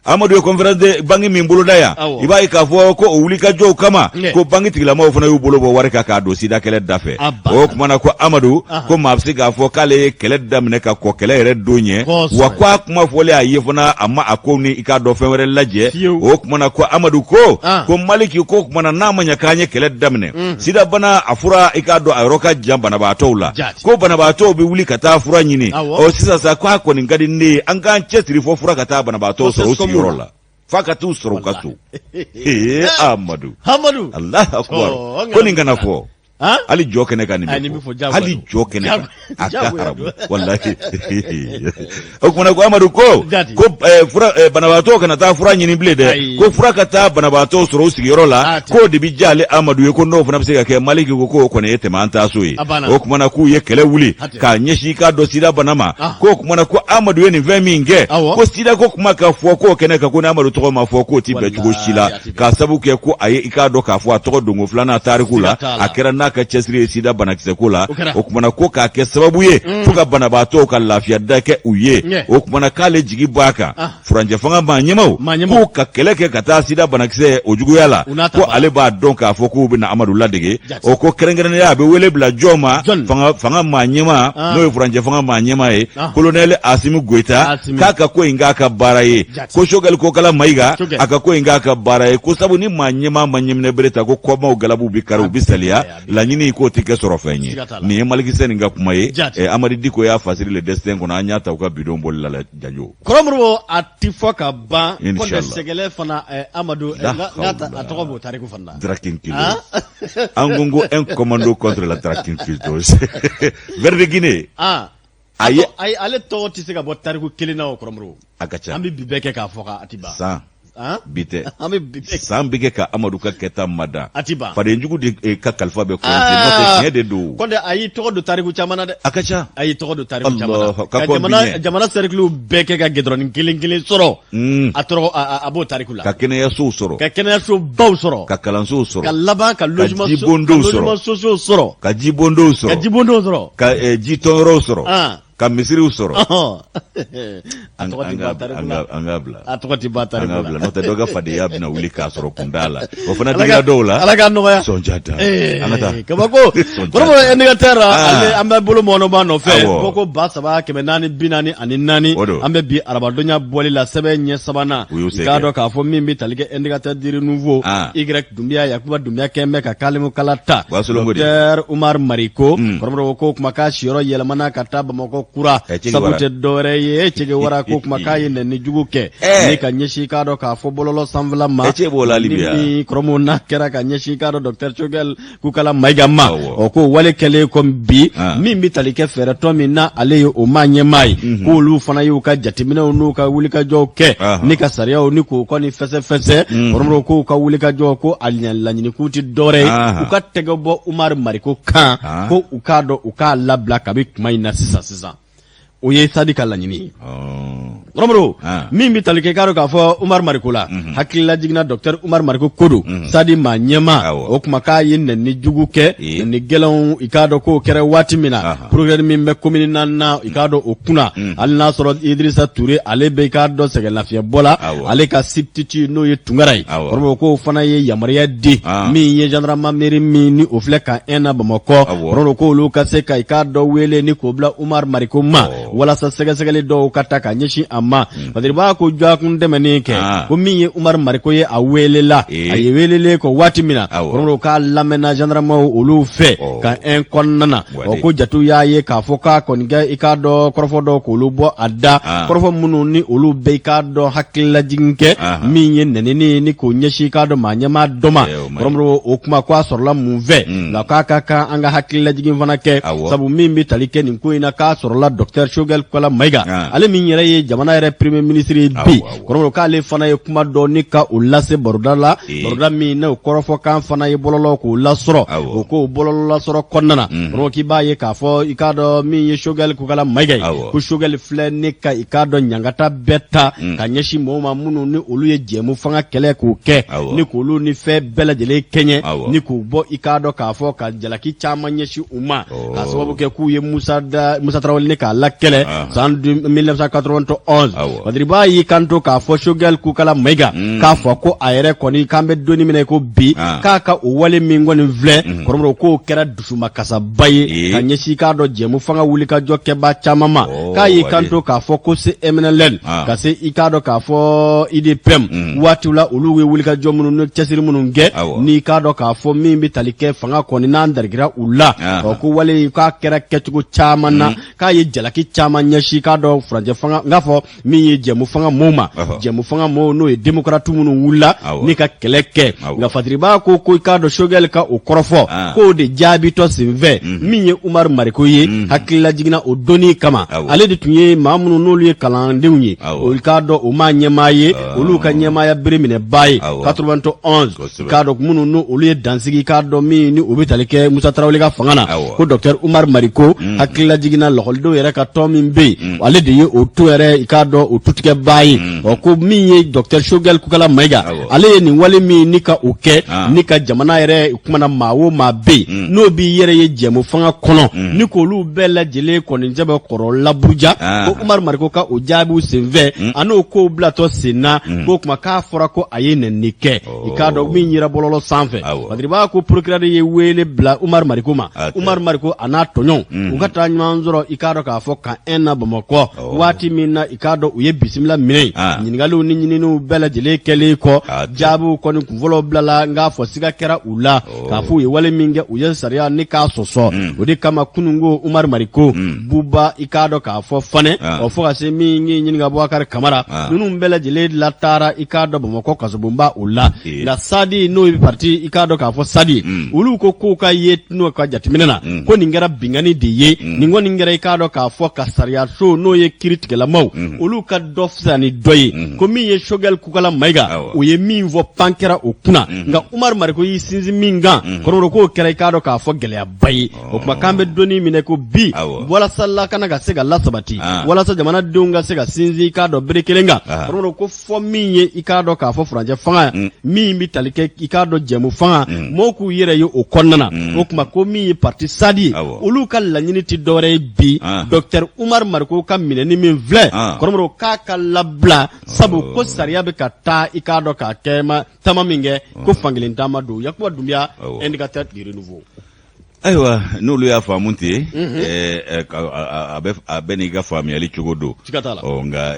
Speaker 2: Amadu ye conférence des banques min boloda yan, i b'a ye k'a fɔ ko o wulikajɔw kama, ko banque tigilamaw fana y'u bolo bɔ wari kan k'a don sida kɛlɛ da fɛ. O kumana ko Amadu ko maa bɛ se k'a fɔ k'ale ye kɛlɛ daminɛ ka kɔn kɛlɛ yɛrɛ don ɲɛ. Wa ko a kuma fɔlen a ye fana, a ma a ko ni i k'a dɔn fɛn wɛrɛ lajɛ. O kumana ko Amadu ko ko Maliki ko kumana n'a ma ɲɛ k'an ye kɛlɛ daminɛ, sida bana a fura i k'a dɔn a yɔrɔ ka jan banabaatɔw la, ko banabaatɔw bɛ wuli ka taa fura ɲini. Ɔ, sisan sa, k'a kɔni ka di ne ye an k'an cɛsiri fɔ fura ka taa banabaatɔw sɔrɔ u sigiyɔrɔ la, f'a ka t'u sɔrɔ u ka so. Ee Amadu, Alahu akubar, ko nin kana fɔ hali jɔ kɛnɛ kan, nin bɛ fɔ hali jɔ kɛnɛ kan, a ka haramu walahi. O kumana ko Amadu ko ko fura banabaatɔ kana taa fura ɲini bilen dɛ, ko fura ka taa banabaatɔ sɔrɔ u sigiyɔrɔ la, k'o de bɛ diya ale Amadu ye, ko n'o fana bɛ se ka kɛ. Maliki ko k'o kɔni ye tɛmɛ an taa so ye. O kumana k'u ye kɛlɛ wuli k'a ɲɛsin i k'a dɔn sida bana ma. K'o kumana ko Amadu ye nin fɛn min kɛ, ko sida ko kuma ka fɔ k'o kɛnɛ kan, ko ni Amadu tɔgɔ ma fɔ, k'o ti bɛn cogo si la, k'a sabu kɛ ko a ye i k'a dɔn k'a fɔ a tɔgɔ donko filanan tariku la, a kɛra n'a k'a ka cɛsiri ye sida banakisɛ ko la o kumana ko k'a kɛ sababu ye fo ka banabaatɔw ka lafiya da kɛ u ye o kumana k'ale jigi b'a kan furancɛ fanga maa ɲɛmaw k'u ka kɛlɛ kɛ ka taa sida banakisɛ o juguya la ko ale b'a dɔn k'a fɔ k'u bɛna amadu ladege o ko kɛrɛnkɛrɛnnenya a bɛ wele bila jɔn ma fanga maa ɲɛmaa n'o ye furancɛ fanga maa ɲɛmaa ye kolonɛli asimi goyita k'a ka ko in k'a ka baara ye ko sogɛli kokala mayiga a ka ko in k'a ka baara ye ko sabu ni maa ɲɛmaa ma ɲɛminɛ bere ta ko kɔmaw galabuw bi kari u bi saliya laɲini k'o tɛ kɛ sɔrɔ fɛn ye nin ye malikisɛ nin ka kuma ye amadi diko y'a fasiri le destin kɔnɔ an y'a ta u ka bidon bɔli la janjo
Speaker 1: kɔrɔ moribo a ti fɔ ka ban kɔntɛ sɛgɛlɛ fana amadu a tɔgɔ b'o tariku fana na
Speaker 2: dracunculose an ko un commando contre la dracunculose ver de Guinée
Speaker 1: ayi ayi ale tɔgɔ tɛ se ka bɔ tariku kelen na o kɔrɔ moribo
Speaker 2: a ka ca
Speaker 1: an bɛ bi bɛɛ kɛ k'a fɔ a ti ban
Speaker 2: san bi tɛ an bɛ bi bɛɛ san bɛ kɛ ka amadu ka kɛta mada
Speaker 1: a ti ban
Speaker 2: fadenjugu de ka kalifa bɛ kɔnte n'o tɛ tiɲɛ de don
Speaker 1: kɔntɛ a y'i tɔgɔ don tariku caman na dɛ
Speaker 2: a ka ca
Speaker 1: a y'i tɔgɔ don tariku caman na ka jamana sɛrikiliw bɛɛ kɛ ka gɛdɔrɔnin kelen kelen sɔrɔ a tɔgɔ a b'o tariku la
Speaker 2: ka kɛnɛyasow sɔrɔ
Speaker 1: ka kɛnɛyasobaw sɔrɔ
Speaker 2: ka kalansow sɔrɔ
Speaker 1: ka laban ka logement
Speaker 2: jibondow sɔrɔ
Speaker 1: sociaux sɔrɔ
Speaker 2: ka jibondow sɔrɔ
Speaker 1: ka jibondow sɔrɔ
Speaker 2: ka jitɔnyɔrɔw sɔrɔ ka misiriw sɔrɔ
Speaker 1: a tɔgɔ
Speaker 2: tɛ ban tariku la an k'a bila
Speaker 1: a tɔgɔ tɛ ban tariku
Speaker 2: la an k'a bila n'o tɛ dɔ ka fadenya bɛna wuli k'a sɔrɔ kun t'a la o fana digira dɔw la
Speaker 1: ala k'a nɔgɔya
Speaker 2: sɔnja da an ka taa
Speaker 1: kabako kɔrɔbɔrɔ indicateur ale an bɛ bolo mɔnɔba nɔfɛ ko ko 3444 an bɛ bi arabadonya bɔli la sɛbɛn ɲɛ sabanan i k'a dɔn k'a fɔ min bɛ tali kɛ indicateur du renouveau Y Dunbiya Yakuba Dunbiya kɛn bɛ ka kalimu kala ta docteur Umar Mariko kɔrɔbɔrɔ ko kuma k'a siyɔrɔ yɛlɛmana ka taa Bamakɔ kura sabu tɛ dɔwɛrɛ ye Che Guevara ko kuma k'a ye nɛni jugu kɛ ni ka ɲɛsin k'a dɔn k'a fɔ bɔlɔlɔ sanfɛla ma ni kɔrɔmɔ n'a kɛra ka ɲɛsin k'a dɔn docteur Choguel Kokala Mayiga ma o ko wale kɛlen kɔ bi min bɛ tali kɛ fɛɛrɛtɔn min na ale ye o maa ɲɛmaa ye k'olu fana y'u ka jateminɛw n'u ka wulikajɔw kɛ ni ka sariyaw ni k'o kɔni fɛsɛfɛsɛ kɔrɔmɔrɔ k'u ka wulikajɔ ko a laɲini k'u tɛ dɔwɛrɛ ye u ka tɛgɛ bɔ Umaru Mariko kan ko u k'a dɔn u k'a labila kabi kuma in na sisan sisan o ye sadi ka laɲini ye kɔrɔmɔrɔ min bɛ tali kɛ k'a dɔn k'a fɔ Umaru Mariko la hakilila jiginna docteur Umaru Mariko ko don sadi maa ɲɛmaa o kuma k'a ye nɛni jugu kɛ nɛni gɛlɛnw i k'a dɔn k'o kɛra waati min na procureur min bɛ commune naaninan i k'a dɔn o kunna hali n'a sɔrɔ Idirisa Ture ale bɛ i k'a dɔn sɛgɛnlafiɲɛbɔ la ale ka substitut n'o ye Tunkara ye kɔrɔmɔrɔ k'o fana ye yamaruya di min ye gendarmerie min ni o filɛ camp 1 na Bamakɔ kɔrɔmɔrɔ k'olu ka se ka i k'a dɔn wele ni k'o bila Umaru Mariko ma walasa sɛgɛsɛgɛli dɔw ka ta ka ɲɛsin a ma Fadiriba ko dɔgɔkun tɛmɛnen kɛ ko min ye Umaru Mariko ye a welela a ye welelen kɔ waati min na kɔrɔmɔrɔ k'a lamɛnna gendarmew olu fɛ camp 1 kɔnɔna na ɔ ko jatiw y'a ye k'a fɔ k'a kɔni kɛ i k'a dɔn kɔrɔfɔ dɔw k'olu bɔ a da kɔrɔfɔ minnu ni olu bɛ i k'a dɔn hakililajigin kɛ min ye nɛnini ni k'o ɲɛsin i k'a dɔn maa ɲɛmaa dɔ ma kɔrɔmɔrɔ o kuma ko a sɔrɔla mun fɛ nka k'a ka kan an ka hakililajigin fana kɛ sabu min bɛ tali kɛ nin ko in na k'a sɔrɔla docteur Choguel Kokala Mayiga ale min yɛrɛ ye jamana yɛrɛ premier ministre ye bi kɔrɔmɔrɔ k'ale fana ye kuma dɔ ni ka o lase baroda la baroda min n'o kɔrɔfɔkan fana ye bɔlɔlɔ k'o lasɔrɔ o ko bɔlɔlɔ lasɔrɔ kɔnɔna na kɔrɔmɔrɔ k'i b'a ye k'a fɔ i k'a dɔn min ye Choguel Kokala Mayiga ye ko Choguel filɛ ni ka i k'a dɔn ɲangata bɛɛ ta ka ɲɛsin mɔgɔw ma minnu ni olu ye jɛmu fanga kɛlɛ k'o kɛ ni k'olu ni fɛn bɛɛ lajɛlen kɛɲɛ ni k'u bɔ i k'a dɔn k'a fɔ ka jalaki caman ɲɛsin u ma k'a sababu kɛ k'u ye Musa da Musa Tarawele ni k'a lakɛlɛ san 1991 Badiriba y'i kanto k'a fɔ Choguel Kokala Mayiga k'a fɔ ko a yɛrɛ kɔni k'an bɛ don min na i ko bi k'a ka o wale min kɔni filɛ kɔrɔmɔrɔ k'o kɛra dusumakasaba ye ka ɲɛsin k'a dɔn jɛmu fanga wulikajɔ kɛbaa caman ma k'a y'i kanto k'a fɔ ko CMNLN ka se i k'a dɔn k'a fɔ UDPM waatiw la olu ye wulikajɔ minnu ni cɛsiri minnu kɛ n'i k'a dɔn k'a fɔ min bɛ tali kɛ fanga kɔni n'an darigira u la ɔ ko wale k'a kɛra kɛcogo caman na k'a ye jalaki caman ɲɛsin k'a dɔn furancɛ fanga n k'a fɔ min ye jɛmu fanga mɔɔw ma jɛmu fanga mɔɔw n'o ye démocrate minnu wulila ni ka kɛlɛ kɛ nka Fatiriba ko ko i k'a dɔn Choguel ka o kɔrɔfɔ ah. k'o de jaabitɔ senfɛ mhm. min ye Umaru Mariko ye mhm. hakilila jiginna o donni kama ale de tun ye maa minnu n'olu ye kalandenw ye olu k'a dɔn o maa ɲɛmaa ye ah. olu ka ɲɛmaaya bere minɛbaa ye 91 k'a dɔn minnu n'olu olu ye dansigi k'a dɔn min ni o bɛ tali kɛ Musa Tarawele ka fanga na ko docteur Umaru Mariko mm. hakilila jiginna lakɔlidenw yɛrɛ ka tɔn min bɛ yen mm. ale de ye o tɔn yɛrɛ i k'a k'a dɔn o tutigɛbaa ye. Ɔ, ko min ye docteur Choguel Kokalla Maïga, ale ye nin wale min ni ka o kɛ ni ka jamana yɛrɛ kumana, maa o maa bɛ yen n'o b'i yɛrɛ ye jɛmu fanga kɔnɔ, ni k'olu bɛɛ lajɛlen kɔni sɛbɛ kɔrɔ laburuja. Ko Umaru Mariko ka o jaabiw senfɛ, a n'o kow bilatɔ sen na, k'o kuma k'a fɔra ko a ye nɛni kɛ, i k'a dɔn min yera bɔlɔlɔ sanfɛ. Badiriba ko procureur ye wele bila Umaru Mariko ma. Umaru Mariko a n'a tɔɲɔgɔnw, u ka taa ɲɔgɔn sɔrɔ, i k'a dɔn k'a fɔ camp 1 na Bamakɔ. Waati min na, i k'a dɔn u ye bisimila minɛ yen, ɲininkaliw ni ɲininiw bɛɛ lajɛlen kɛlen kɔ, jaabiw kɔni kunfɔlɔ bilala, n k'a fɔ siga kɛra u la k'a fɔ u ye wale min kɛ, u ye sariya ni k'a sɔsɔ. O de kama kununko Umaru Mariko, Buba, i k'a dɔn k'a fɔ Fanɛ, ɔ, fo ka se min ye ɲininka Bubakari Kamara, ninnu bɛɛ lajɛlen lataara, i k'a dɔn, Bamakɔ kasobonba o la. Nka SADI, n'o ye parti, i k'a dɔn k'a fɔ SADI, olu ko k'u ka ye n'o ka jateminɛ na, ko nin kɛra binkanni de ye. Nin kɔni kɛra, i k'a dɔn k'a fɔ, ka sariyaso, n'o ye kiiritigɛlamaw, olu ka dɔ fisa ni dɔ ye. Ko min ye Choguel Kokalla Maïga, o ye min fɔ, pan kɛra o kunna. Nka Umaru Mariko y'i sinsin min kan, kɔrɔbɔrɔ k'o kɛra, i k'a dɔn k'a fɔ, gɛlɛyaba ye. O tuma k'an bɛ donni minɛ ko bi, walasa lakana ka se ka lasabati, walasa jamanadenw ka se ka sinsin, i k'a dɔn, bere kelen kan. Kɔrɔbɔrɔ ko fɔ min ye, i k'a dɔn k'a fɔ, furancɛ fanga min bɛ tali kɛ, i k'a dɔn, jɛmu fanga, mɔgɔw k'u yɛrɛ ye o kɔnɔna na. O tuma ko min ye parti SADI ye, olu ka laɲini tɛ dɔwɛrɛ ye bi, docteur Umaru Mariko ka minɛni min filɛ, kɔrɔbɔrɔ k'a ka labila, sabu ko sariya bɛ ka taa, i k'a dɔn k'a kɛ ma taama min kɛ, ko fankelen taama don. Yakuba Dunbiya, Indicateur du Renouveau.
Speaker 2: Ayiwa, n'olu y'a faamu ten, a bɛ n'i ka faamuyali cogo don. Ɔ, nka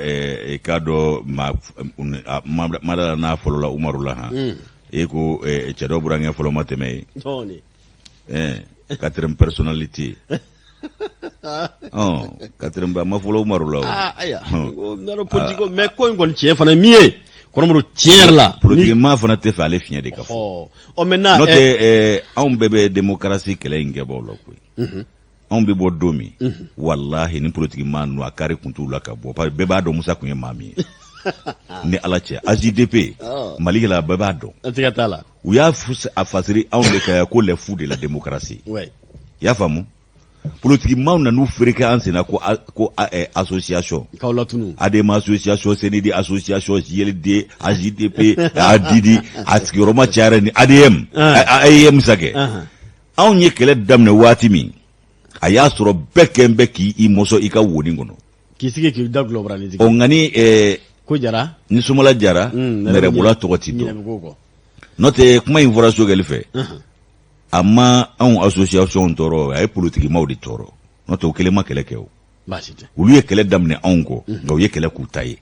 Speaker 2: i k'a dɔn, ma da n'a fɔlɔla Umaru la han. E ko cɛ dɔ burankɛ fɔlɔ ma tɛmɛ ye, quatrième personnalité. Ɔ, quatrième a ma fɔlɔ Umaru la o.
Speaker 1: Ayiwa, politique, mais ko in kɔni tiɲɛ fana ye min ye, kɔrɔmuru, tiɲɛ yɛrɛ la.
Speaker 2: Politique maa fana tɛ fɛ ale fiɲɛ de ka fɔ.
Speaker 1: Ɔ, maintenant.
Speaker 2: N'o tɛ, anw bɛɛ bɛ démocratie kɛlɛ in kɛbaw la koyi. Anw bɛ bɔ don min, walahi, ni politique maa ninnu a kari kun t'u la ka bɔ, parce que bɛɛ b'a dɔn Musa kun ye maa min ye. Ni Ala cɛ, AJDP Mali la, bɛɛ b'a dɔn.
Speaker 1: Siga t'a la.
Speaker 2: U y'a a fasiri anw de kan yan ko les fous de la démocratie. I y'a faamu, politique maaw nan'u fereke an senna ko association.
Speaker 1: K'aw latunu.
Speaker 2: ADEMA association, CND association, JLD, AJDP, ADD, a sigiyɔrɔma cayara ni ADM, AEM sakɛ. Anw ye kɛlɛ daminɛ waati min, a y'a sɔrɔ bɛɛ kɛn bɛ k'i mɔsɔn i ka wonin kɔnɔ.
Speaker 1: K'i sigi k'i da gulɔbaranin.
Speaker 2: Ɔ, nka ni
Speaker 1: ko jara.
Speaker 2: Ni sumala jara, nɛrɛbɔla tɔgɔ ti dɔn. N'o tɛ, kuma in fɔra Choguel fɛ, a ma anw association tɔɔrɔ, a ye politique maaw de tɔɔrɔ. N'o tɛ, o kelen ma kɛlɛ kɛ o. Olu ye kɛlɛ daminɛ anw kɔ, nka u ye kɛlɛ k'u ta ye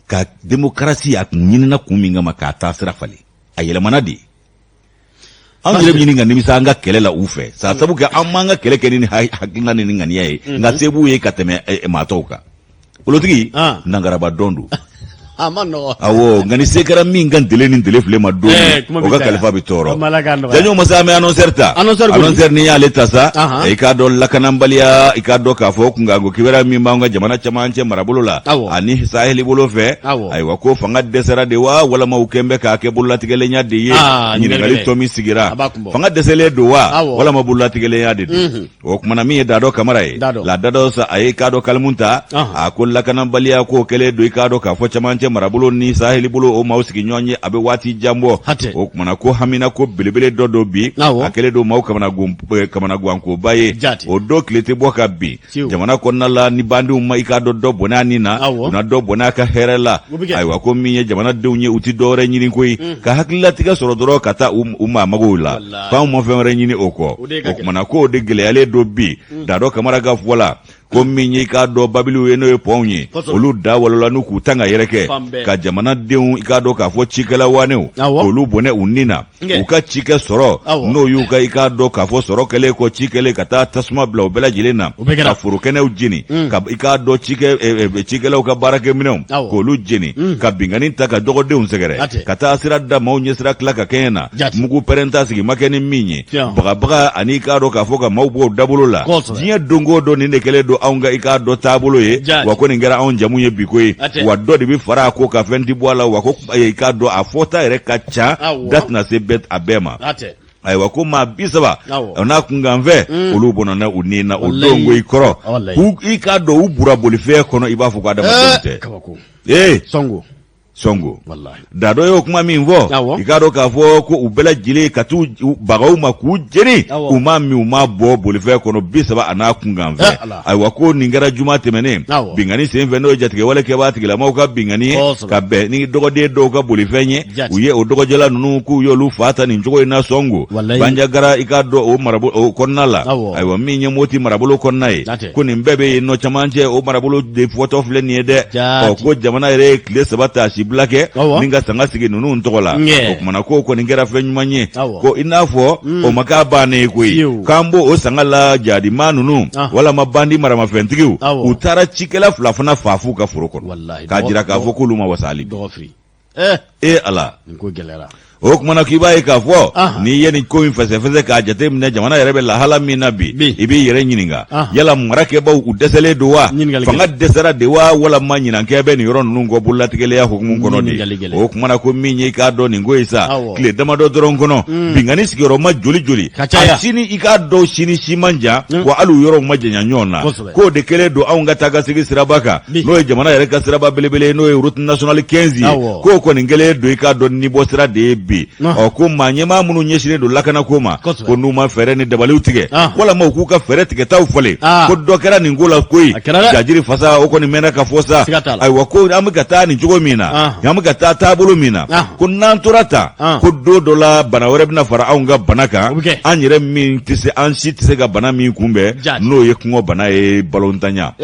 Speaker 2: ka démocratie a kun ɲinina kun min kama, k'a taa sira falen, a yɛlɛmana de. Anw yɛrɛ bɛ ɲini ka nimisa an ka kɛlɛ la u fɛ sa, sabu kɛ an m'an ka kɛlɛ kɛ ni hakilina ni ŋaniya ye, nka se b'u ye ka tɛmɛ maa tɔw kan. Kolotigi nangaraba dɔn don.
Speaker 1: A ma nɔgɔ.
Speaker 2: Awɔ, nka ni se kɛra min kan délai ni délai file ma don, o ka kalifa bɛ tɔɔrɔ. Janɲɔgɔn masa, an bɛ Annonceur ta. Annonceur, n'i y'ale ta sa, i k'a dɔn lakanabaliya, i k'a dɔn k'a fɔ kunkanko kibaruya min b'an ka jamana camancɛ marabolo la ani saheli bolo fɛ. Ayiwa, ko fanga dɛsɛra de wa, walima u kɛn bɛ k'a kɛ bololatigɛlenya de ye? Ɲininkali tɔ min sigira, fanga dɛsɛlen don wa, walima bololatigɛlenya de don? O kumana, min ye Dadɔ Kamara ye la, Dadɔ sa, a ye k'a dɔn kalimu ta, a ko lakanabaliya ko kɛlen don, i k'a dɔn k'a fɔ, camancɛ marabolo ni saheli bolo, o maaw sigi ɲɔgɔn ye, a bɛ waati jan bɔ. O kumana ko hamina ko belebele dɔ don bi, a kɛlen don maaw kamanagankoba ye. O dɔ tile tɛ bɔ ka bin jamana kɔnɔna la ni bandiw ma, i k'a dɔn, dɔ bɔnɛ a nin na, u na dɔ bɔnɛ a ka hɛrɛ la. Ayiwa, ko min ye jamanadenw ye, u tɛ dɔwɛrɛ ɲini koyi, ka hakililatigɛ sɔrɔ dɔrɔn ka taa u maa magow la, f'anw ma fɛn wɛrɛ ɲini o kɔ. O kumana k'o de gɛlɛyalen don bi. Dadɔ Kamara ka fɔ la, ko min ye, i k'a dɔn, babiliw ye, n'o ye pɔnw ye, olu da walola n'u k'u tan ka yɛrɛ kɛ ka jamanadenw, i k'a dɔn k'a fɔ, cikɛla wanew, olu bɔnɛ u nin na, u ka cikɛ sɔrɔ, n'o y'u ka, i k'a dɔn k'a fɔ, sɔrɔ kɛlen kɔ, ci kɛlen ka taa tasuma bila u bɛɛ lajɛlen na, ka forokɛnɛw jeni, ka, i k'a dɔn, cikɛlaw ka baarakɛminɛw k'olu jeni, ka binkanni ta ka dɔgɔdenw sɛgɛrɛ, ka taa sira da maaw ɲɛsira tila ka kɛɲɛ na, mugu pɛrɛnta sigi ma kɛ ni min ye, bagabaga ani, i k'a dɔn k'a fɔ, ka maaw bɔ u dabolo la. Diɲɛ don o don, nin de kɛlen don anw ka, i k'a dɔn, taabolo ye. Wa ko nin kɛra anw jamu ye bi ko ye, wa dɔ de bɛ fara a ko ka fɛn ti bɔ a la. Wa ko i k'a dɔn, a fɔta yɛrɛ ka ca, da tɛna se a bɛɛ ma. Ayiwa, ko maa 30 o n'a kunkanfɛn olu bɔnɛna u ni na o don ko i kɔrɔ k'u i k'a dɔn u bura bolifɛn kɔnɔ i b'a fɔ ko adamadenw tɛ. Ee, sɔngo Dado y'o kuma min fɔ, i k'a dɔn k'a fɔ ko u bɛɛ lajɛlen ka t'u baga u ma k'u jeni, u ma min u ma bɔ bolifɛn kɔnɔ, 30 a n'a kunkanfɛn. Ayiwa, ko nin kɛra juma tɛmɛnen binkanni senfɛ, n'o ye jatigɛwale kɛbaa tigilamaw ka binkanni ye ka bɛn ni dɔgɔden dɔw ka bolifɛn ye. U ye o dɔgɔjɛla ninnu k'u y'olu fa ta nin cogo in na sɔngo Banjagara, i k'a dɔn o marabolo o kɔnɔna la. Ayiwa, min ye Moti marabolo kɔnɔna ye, ko nin bɛɛ bɛ yen nɔ camancɛ o marabolo de fɔtɔ filɛ nin ye dɛ. Ɔ, ko jamana yɛrɛ ye tile 3 taasibila kɛ ni ka sanga sigi ninnu tɔgɔ la. O kumana k'o kɔni kɛra fɛn ɲuman ye, ko i n'a fɔ o ma k'a bannen ye koyi, k'an b'o o sanga la jadimaa ninnu walama bandi maramafɛntigiw, u taara cikɛla fila fana faa f'u ka foro kɔnɔ k'a jira k'a fɔ k'olu ma wasa hali bi. E Ala, o kumana k'i b'a ye k'a fɔ n'i ye nin ko in fɛsɛfɛsɛ k'a jate minɛ, jamana yɛrɛ bɛ lahala min na bi, i b'i yɛrɛ ɲininka, yala marakɛbaw u dɛsɛlen don wa, fanga dɛsɛra de wa, walama ɲinankɛ bɛ nin yɔrɔ ninnu kɔ bololatigɛlenya hukumu kɔnɔ de? O kumana ko min ye i k'a dɔn nin ko ye sa, tile damadɔ dɔrɔn kɔnɔ, binkanni sigiyɔrɔma joli joli, a sini i k'a dɔn sini si man jan wa, hali u yɔrɔw ma janya ɲɔgɔn na. K'o de kɛlen don anw ka taa ka segin siraba kan, n'o ye jamana yɛrɛ ka siraba belebele ye, n'o ye route nationale 15 ye. K'o kɔni kɛlen don i k'a dɔn ni bɔ sira de ye bi. Ɔ, ko maa ɲɛmaa minnu ɲɛsinnen don lakanako ma, ko n'u ma fɛɛrɛ ni dabaliw tigɛ walama u k'u ka fɛɛrɛ tigɛtaw falen, ko dɔ kɛra nin ko la koyi. Jajiri fasa o kɔni mɛnna ka fɔ sa. Ayiwa, ko an bɛ ka taa nin cogo min na, an bɛ ka taa taabolo min na, ko n'an tora tan, ko don dɔ la bana wɛrɛ bɛna fara anw ka bana kan, an yɛrɛ min tɛ se, an si tɛ se ka bana min kunbɛn, n'o ye kɔngɔ bana ye, balontanya.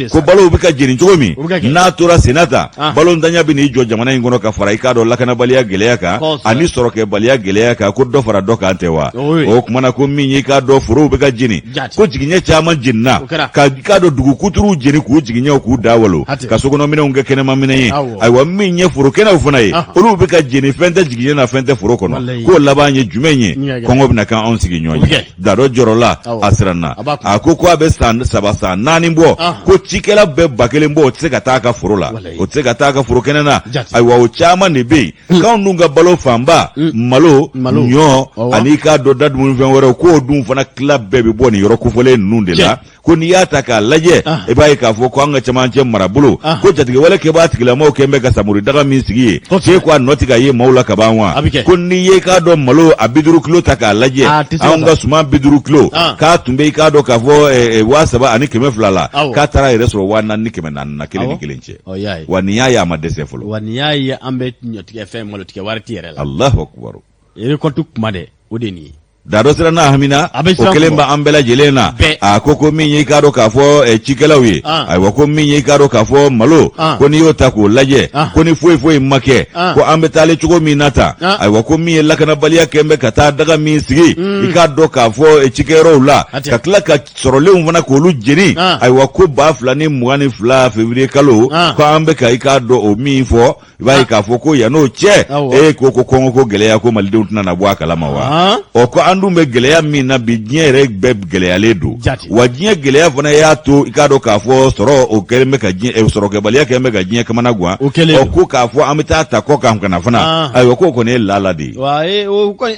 Speaker 2: Ko balow bɛ ka jeni cogo min, n'a tora senna tan, balontanya bɛ n'i jɔ jamana in kɔnɔ ka fara i k'a dɔn lakanabaliya gɛlɛya kan ani sɔrɔkɛbaliya gɛlɛya kan, ko dɔ fara dɔ kan tɛ wa? O kumana ko min ye i k'a dɔn forow bɛ ka jeni, ko jigiɲɛ caman jenina, ka i k'a dɔn dugu kuturuw jeni k'u jigiɲɛw k'u da walo, ka sokɔnɔminɛnw kɛ kɛnɛmaminɛn ye. Ayiwa, min ye forokɛnɛw fana ye, olu bɛ ka jeni, fɛn tɛ jigiɲɛ na, fɛn tɛ foro kɔnɔ. K'o laban ye jumɛn ye? Kɔngɔ bɛna kɛ anw sigiɲɔgɔn ye. Dado jɔrɔla, a siranna, a ko a bɛ san 3 san 4 bɔ, ko cikɛla bɛɛ 1000 bɔ, o tɛ se ka taa a ka foro la, o tɛ se ka taa a ka foro kɛnɛ na. Ayiwa, o caman de bɛ yen k'anw dun ka balo fanba, malo, ɲɔ ani i k'a dɔn da dumunifɛn wɛrɛw, k'o dun fana tila bɛɛ bɛ bɔ nin yɔrɔ kofɔlen ninnu de la. Ko n'i y'a ta k'a lajɛ, i b'a ye k'a fɔ ko an ka camancɛ marabolo, ko jatigɛwale kɛbaa tigilamaw kɛn bɛ ka samori daga min sigi ye, k'e ko a nɔ tɛ ka ye maaw la kaban wa? Ko n'i ye k'a dɔn malo a 50 kilo ta k'a lajɛ, anw ka suman 50 kilo, k'a tun bɛ i k'a dɔn k'a fɔ 3200 la, k'a taara yɛrɛ sɔrɔ 4400 na, kelen ni kelen cɛ. Wa nin y'a ye a ma dɛsɛ fɔlɔ.
Speaker 1: Wa nin y'a ye an bɛ ɲɔtigɛ fɛn malotigɛ wari tɛ yɛrɛ la.
Speaker 2: Alahu akubaru.
Speaker 1: Récolte kuma dɛ, o de ye nin ye.
Speaker 2: Dado siranna, hamina, o kelen bɛ an bɛɛ lajɛlen na. A ko min ye i k'a dɔn k'a fɔ cikɛlaw ye, ayiwa, ko min ye i k'a dɔn k'a fɔ malo, ko n'i y'o ta k'o lajɛ, ko ni foyi foyi ma kɛ, ko an bɛ taalen cogo min na tan, ayiwa, ko min ye lakanabaliya kɛn bɛ ka taa daga min sigi i k'a dɔn k'a fɔ cikɛyɔrɔw la, ka tila ka sɔrɔlenw fana k'olu jeni, ayiwa, ko 2022 février kalo, ko an bɛ ka i k'a dɔn o min fɔ, i b'a ye k'a fɔ ko yann'o cɛ, e ko ko kɔngɔ ko gɛlɛya, ko malidenw tɛna na bɔ a kalama wa? Ɔ, ko an dun bɛ gɛlɛya min na bi, diɲɛ yɛrɛ bɛɛ gɛlɛyalen don. Wa diɲɛ gɛlɛya fana y'a to i k'a dɔn k'a fɔ sɔrɔ o kɛlen bɛ ka diɲɛ, sɔrɔkɛbaliya kɛlen bɛ ka diɲɛ kamana gan. Ɔ, ko k'a fɔ an bɛ taa ta kɔ kan ka na fana, ayiwa, k'o kɔni ye laala de ye.
Speaker 1: Wa o kɔni,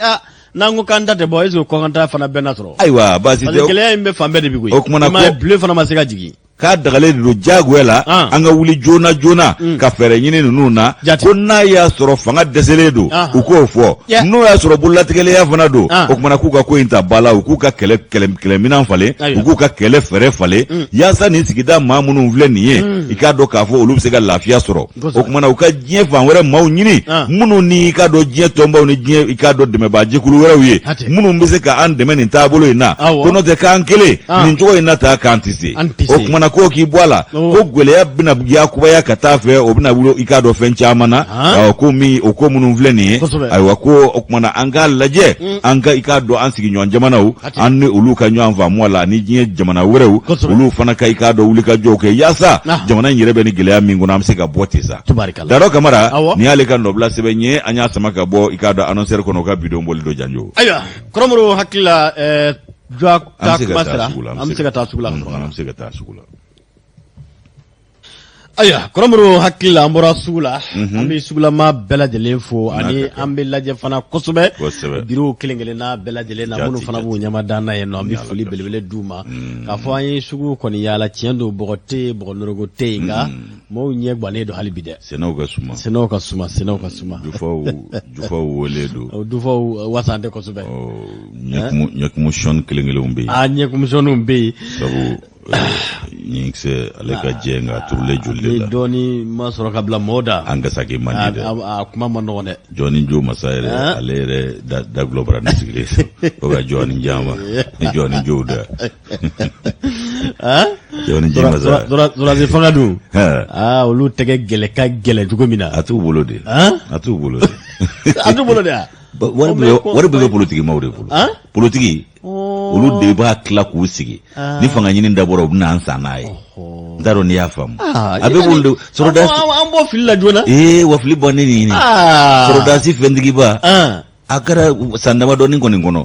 Speaker 1: n'an ko k'an ta tɛ bɔ, est ce que kɔkanta fana bɛɛ na sɔrɔ?
Speaker 2: Ayiwa, baasi tɛ.
Speaker 1: Gɛlɛya in bɛ fan bɛɛ de bi koyi.
Speaker 2: O kumana
Speaker 1: ko blé fana ma se ka jigin.
Speaker 2: K'a dagalen de don diyagoya la an ka wuli joona joona ka fɛɛrɛ ɲini ninnu na. Ko n'a y'a sɔrɔ fanga dɛsɛlen don, u k'o fɔ. N'o y'a sɔrɔ bololatigɛlenya fana don, o kumana k'u ka ko in ta ba la, u k'u ka kɛlɛ kɛlɛminɛn falen, u k'u ka kɛlɛ fɛɛrɛ falen, yaasa nin sigida maa minnu filɛ nin ye, i k'a dɔn k'a fɔ olu bɛ se ka lafiya sɔrɔ. O kumana u ka diɲɛ fan wɛrɛ maaw ɲini, minnu ni i k'a dɔn diɲɛ tɔnbaw ni diɲɛ i k'a dɔn dɛmɛbaajɛkulu wɛrɛw ye, minnu bɛ se ka an dɛmɛ nin taabolo in na. Ko n'o tɛ k'an kelen nin cogo in na ta k'an tɛ se. O kumana ko k'i bɔ a la, ko gɛlɛya bɛna yakubaya ka taa fɛ, o bɛna wolo i k'a dɔn fɛn caman na, ko min o ko minnu filɛ nin ye. Ayiwa, ko o kumana an k'a lajɛ, an ka i k'a dɔn an sigiɲɔgɔn jamanaw, an ni olu ka ɲɔgɔn faamu a la, ni diɲɛ jamana wɛrɛw, olu fana ka i k'a dɔn wulikajɔw kɛ yaasa jamana in yɛrɛ bɛ ni gɛlɛya min kɔnɔ, an bɛ se ka bɔ ten sa. Dado Kamara, nin y'ale ka nɔbila sɛbɛn ye, an y'a sama ka bɔ i k'a dɔn Annonceur kɔnɔ, u ka bidon bɔli don janjo.
Speaker 1: Ayiwa, Kɔrɔmɔrɔ, hakili la an bɛ se ka taa sugu la.
Speaker 2: An bɛ se ka taa sugu la.
Speaker 1: Ayiwa kɔrɔmuru hakili la an bɔra sugu la an bɛ sugulama bɛɛ lajɛlen fo ani an bɛ lajɛ fana kosɛbɛ biriw kelen kelenna bɛɛ lajɛlen na minnu fana b'u ɲɛma da n'a ye nɔ an bɛ foli belebele d'u ma k'a fɔ an ye sugu kɔni yaala tiɲɛ don bɔgɔ tɛ yen bɔgɔ norogo tɛ yen nka maaw ɲɛ gannen don hali bi dɛ
Speaker 2: sɛnɛw ka suma
Speaker 1: sɛnɛw ka suma sɛnɛw ka suma
Speaker 2: dufaw dufaw wele don
Speaker 1: dufaw wasan tɛ kosɛbɛ
Speaker 2: ɲɛkumu sɔn kelen kelenw bɛ
Speaker 1: yen ɲɛkumu sɔnniw bɛ yen
Speaker 2: sabu ɲinkisɛ ale ka jɛ nka a turulen joli de la
Speaker 1: dɔɔni ma sɔrɔ ka bila mɔgɔw da
Speaker 2: an gasaki man di dɛ
Speaker 1: a kuma man nɔgɔn dɛ
Speaker 2: jɔni jo masa yɛrɛ ale yɛrɛ da gulɔbara ne sigilen ko ka jɔni jama jɔni jow da jɔni ji masa
Speaker 1: sɔrɔdasi fanga dun aa olu tɛgɛ gɛlɛ ka gɛlɛn cogo min na
Speaker 2: a t'u bolo de a t'u bolo de
Speaker 1: a t'u bolo de
Speaker 2: wari bɛɛ bɛ politikimaw de bolo politiki olu de b'a tila k'u sigi ni fanga ɲini dabɔra u bɛna an san n'a ye n t'a dɔn n'i y'a faamu a bɛ bolo de
Speaker 1: sɔrɔdasi an bɔ fili la joona
Speaker 2: ee wa fili bɔ ne ɲini sɔrɔdasi fɛntigiba a kɛra san damadɔnin kɔni kɔnɔ